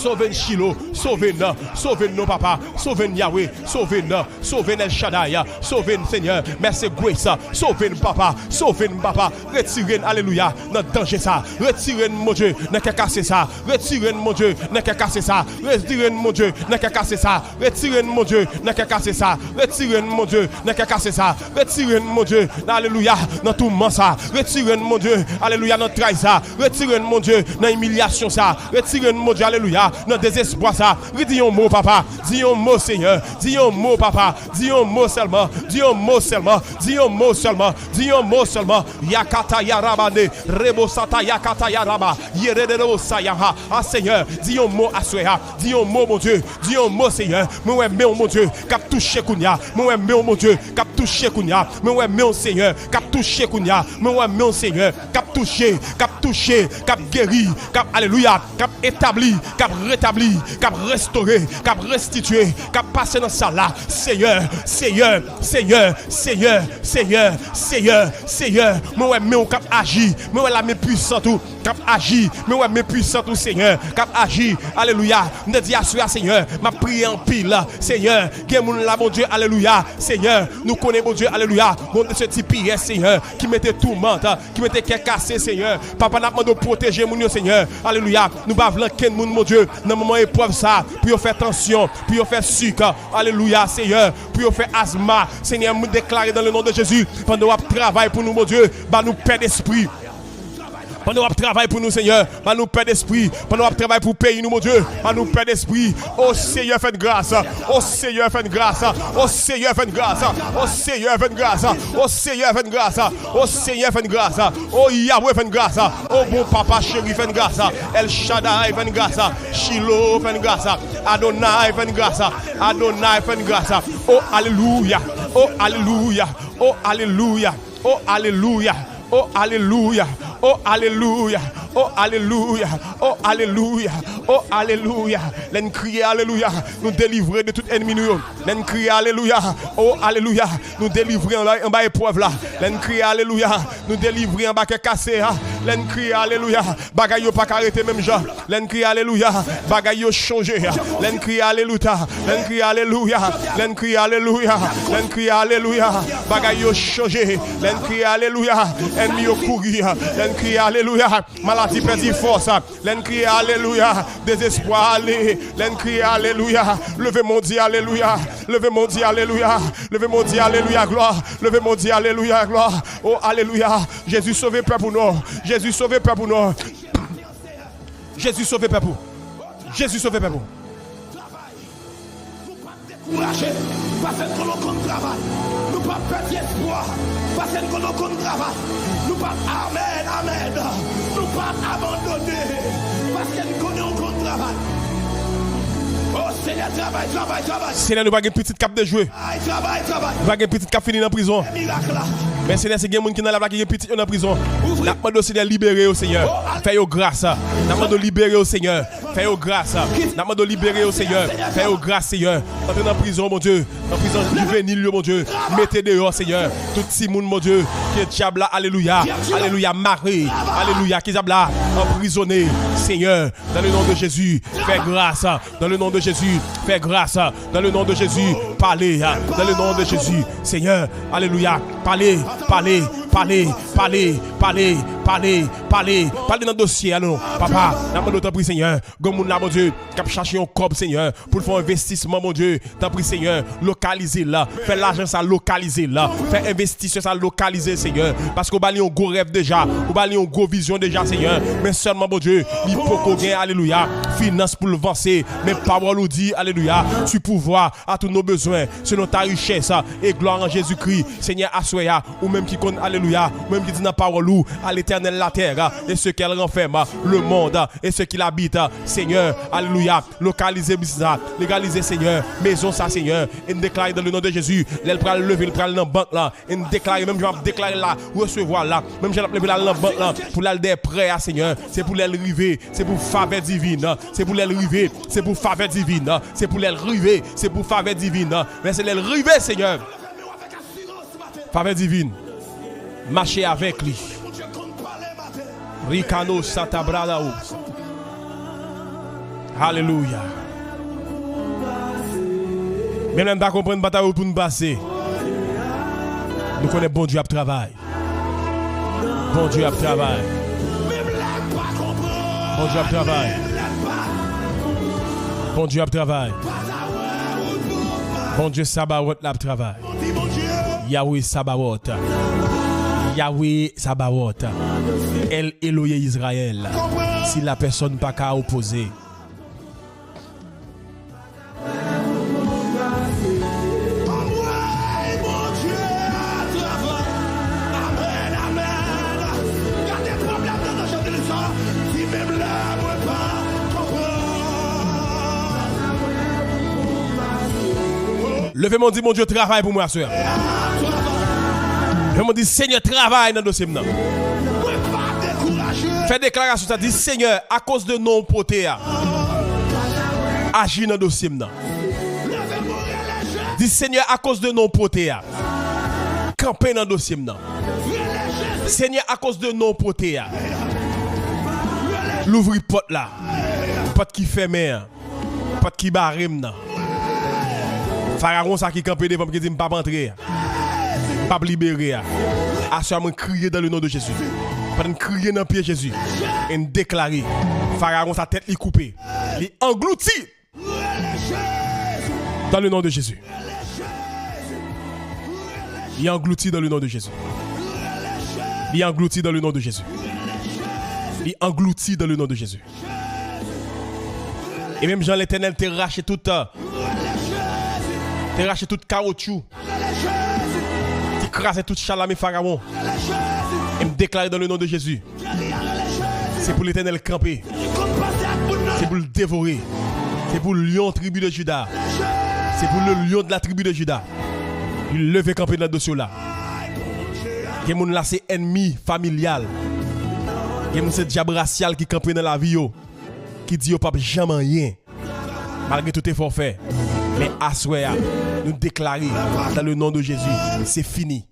Sove n, Chilo, sove n, sove n non, papa, sove n, Yawe, sove n, sove n, El Shaddai, sove n, Seyè, Mercy Grace, sove n, papa, sove n, papa, retire n, alelouya, nan danje sa, retire n, Bondye, nan kè kase sa, retire n, Bondye, nan kè kase sa, retire n, Bondye, nan kè kase sa, retire n, Bondye, nan kè kase sa, retire n, Bondye, nan kè kase sa, retire n, Bondye, alelouya, nan touman sa, retire n, Bondye, alelouya, nan tray sa, retire n, Bondye, nan imilyasyon sa, retire n, Bondye, alelouya, nan dezespwa sa. Wi, di yon mo, papa, di yon mo, Seyè, di yon mo, papa, di yon mo sèlman, di yon mo sèlman, di yon mo sèlman, di yon mo sèlman. Yakata yarabane, rebosata yakata yaraba, yeredebosayaha. A, Seyè, di yon mo aswè a, di yon mo, Bondye, di yon mo, Seyè. Mwen wè men w, Bondye, k ap touche kounye a. Mwen wè men w, Bondye, k ap touche kounye a. Mwen wè men w, Seyè, k ap touche kounye a. Mwen wè men w, Seyè, k ap touche, k ap touche, k ap geri, k ap, alelouya, k ap etabli, k ap retabli, k ap restore, k ap restitye, k ap pase nan sal la. Seyè, Seyè, Seyè, Seyè, Seyè, Seyè, Seyè, mwen wè men w k ap aji, mwen wè lame pwisant ou k ap aji, mwen wè men pwisant ou, Seyè, k ap aji. Alelouya. M te di aswè a, Seyè, m ap priye anpil, Seyè. Gen moun la, Bondye, alelouya, Seyè, nou konnen, Bondye, alelouya, bon, de se ti piyè, Seyè, ki mete toumant, ki mete kè kase, Seyè. Papa, n ap mande w pwoteje moun yo, Seyè. Alelouya. Nou pa vle ankenn moun, Bondye, nan moman eprèv sa, pou yo fè tansyon, pou yo fè sik. Alelouya, Seyè, pou yo fè azma. Senyè, mwen deklare dans le nom de Jésus, pandan w ap travay pou nou, Bondye, ba nou pè despri. Pandan w ap travay pou nou, Senyè, ba nou pè despri. Pandan w ap travay pou peyi nou, Bondye, ba nou pè despri. O Seyè, fè n gras. O Seyè, fè n gras. O Seyè, fè n gras. O Seyè, fè n gras. O Seyè, fè n gras. O Seyè, fè n gras. O Yawe, fè n gras. O bon papa cheri, fè n gras. El Shaddai, fè n gras. Chilo, fè n gras. Adonai, fè n gras. Adonai, fè n gras. O alelouya. O alelouya. O alelouya. O alelouya. O alelouya. O alelouya. O alelouya. O alelouya. O alelouya. Lè n kriye alelouya, nou delivre de tout ènmi nou yo. Lè n kriye alelouya, o alelouya, nou delivre anba, anba eprèv la. Lè n kriye alelouya, nou delivre anba kè kase a. Lè n kriye alelouya, bagay yo pa ka rete menm jan. Lè n kriye alelouya, bagay yo chanje. Lè n kriye alelouya, lè n kriye alelouya, lè n kriye alelouya, lè n kriye alelouya, bagay yo chanje. Lè n kriye alelouya, ènmi yo kouri. Lè n kriye alelouya, maladi pèdi fòs. Lè n kriye alelouya, dezespwa ale. Lè n kriye alelouya, leve men w di alelouya, leve men w di alelouya, leve men w di alelouya, glwa, leve men w di alelouya, glwa. O alelouya, Jezi sove pèp ou non. Jezi sove pèp ou non. Jezi sove pèp ou. Jezi sove pèp ou. Dekouraje, paske n konnen w konn travay. Nou p ap pèdi espwa, paske n konnen w konn travay. Nou p ap, amèn, amèn. Nou p ap abandone, paske n konnen w konn travay. O Senyè, travay, travay, travay. Senyè, nou pa gen pitit k ap dejwe. Travay, travay, travay. Nou pa gen pitit k ap fini nan prizon. Mirak la. Men Senyè, si gen moun ki nan lab la ki gen pitit yo nan prizon, n ap mande w, Senyè, libere yo, Senyè. Fè yo gras. N ap mande w libere yo, Senyè. Fè yo gras. N ap mande w libere yo, Senyè. Fè yo gras, Senyè. Antre nan prizon, Bondye. Nan prizon jivenil yo, Bondye. Mete deyò, Senyè. Tout timoun, Bondye. Ke dyab la, alelouya. Alelouya, mare. Alelouya, ke dyab la anprizone, Senyè. Dans le nom de Jésus, fè gras. Dans le nom de Jésus, fè gras. Dans le nom de Jésus, pale, ah, dans le nom de Jésus. Senyè, alelouya, pale, pale, pale nan dosye a, non. Papa, n ap mande w, tanpri, Senyè, granmoun la, Bondye, k ap chache yon kòb, Senyè, pou l fè yon envestisman, Bondye, tanpri, Senyè, lokalize l, fè lajan sa lokalize l, fè envestisè sa lokalize, Senyè, paske w ba li yon gwo rèv deja, ou ba li yon gwo vizyon deja, Senyè, men sèlman, Bondye, li poko gen, alelouya, finans pou l vanse, men pawòl ou di, alelouya, tu pourvois à tous nos besoins, selon ta richesse et gloire en Jésus-Christ. Senyè, aswè a, ou menm ki konn, alelouya, ou menm ki di nan pawòl ou, à l'Éternel la terre et ce qu'elle renferme, le monde et ce qu'il habite. Senyè, alelouya, lokalize biznis la, lokalize, Senyè, mezon sa, Senyè, e n deklare dans le nom de Jésus, lè l pral leve, l pral nan bank la, e n deklare, menm jan m ap deklare la, resevwa la, menm jan l ap leve l al nan bank la, pou l al dèyè prè a, Senyè, se pou lè l rive, se pou favè divin, se pou lè l rive, se pou favè divin, se pou lè l rive, se pou favè divin, men se lè l rive, Senyè. Favè divin. Mache avèk li. Rikano satabradawo. Alelouya. Menm lè n pa konprann batay pou n pase, nou konnen Bondye ap travay. Bondye ap travay. Bondye ap travay. Bondye ap travay. Bondye Sabawòt la ap travay. Yahweh Sabawòt. Yahweh Sabawòt. El Eloye Izrayèl. Si la pèsòn pa ka opoze. Anmwey, Bondye travay. Amèn, amèn. Gade pwoblèm nan nan jodi sa. Di menm lè mwen pa konprann. Leve men w, di, Bondye, travay pou mwen aswè a. Leve men w, di, Senyè, travay nan dosye m nan. Mwen pa dekouraje. Fè deklarasyon sa, di, Senyè, akoz de non w pote a, aji nan dosye m nan. Di, Senyè, akoz de non w pote a, kanpe nan dosye m nan. Senyè, akoz de non w pote a, louvri pòt la, pòt ki fèmen an, pòt ki bare m nan. Farawon sa ki kanpe devan m, ki di m p ap antre a, m p ap libere a, aswè a mwen kriye dans le nom de Jésus. Pandan n kriye nan pye Jezi, e n deklare, Farawon sa tèt li koupe, li anglouti dans le nom de Jésus. Li anglouti dans le nom de Jésus. Li anglouti dans le nom de Jésus. Li anglouti dans le nom de Jésus. E menm jan Letènèl te rache tout, euh, te rache tout kawotchou, te kraze tout cha lame Farawon. E m deklare dans le nom de Jésus, se pou Letènèl kanpe. Se pou l devore. Se pou lyon tribi de Jida. Se pou le lion de la tribu de Juda. Li leve kanpe nan dosye w la. Gen moun la se ènmi familyal. Gen moun se dyab rasyal ki kanpe nan lavi yo, ki di yo p ap janm anyen, malgre tout efò w fè. Men aswè a, nou deklare, dans le nom de Jésus, se fini.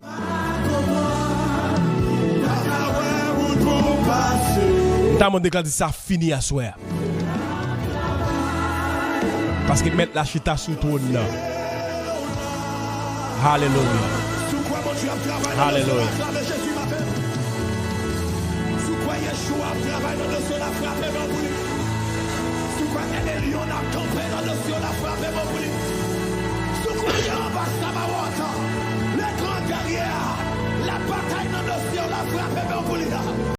M ta mande deklare sa fini aswè a. Paske Mèt la chita sou twòn nan. Alelouya. Alelouya.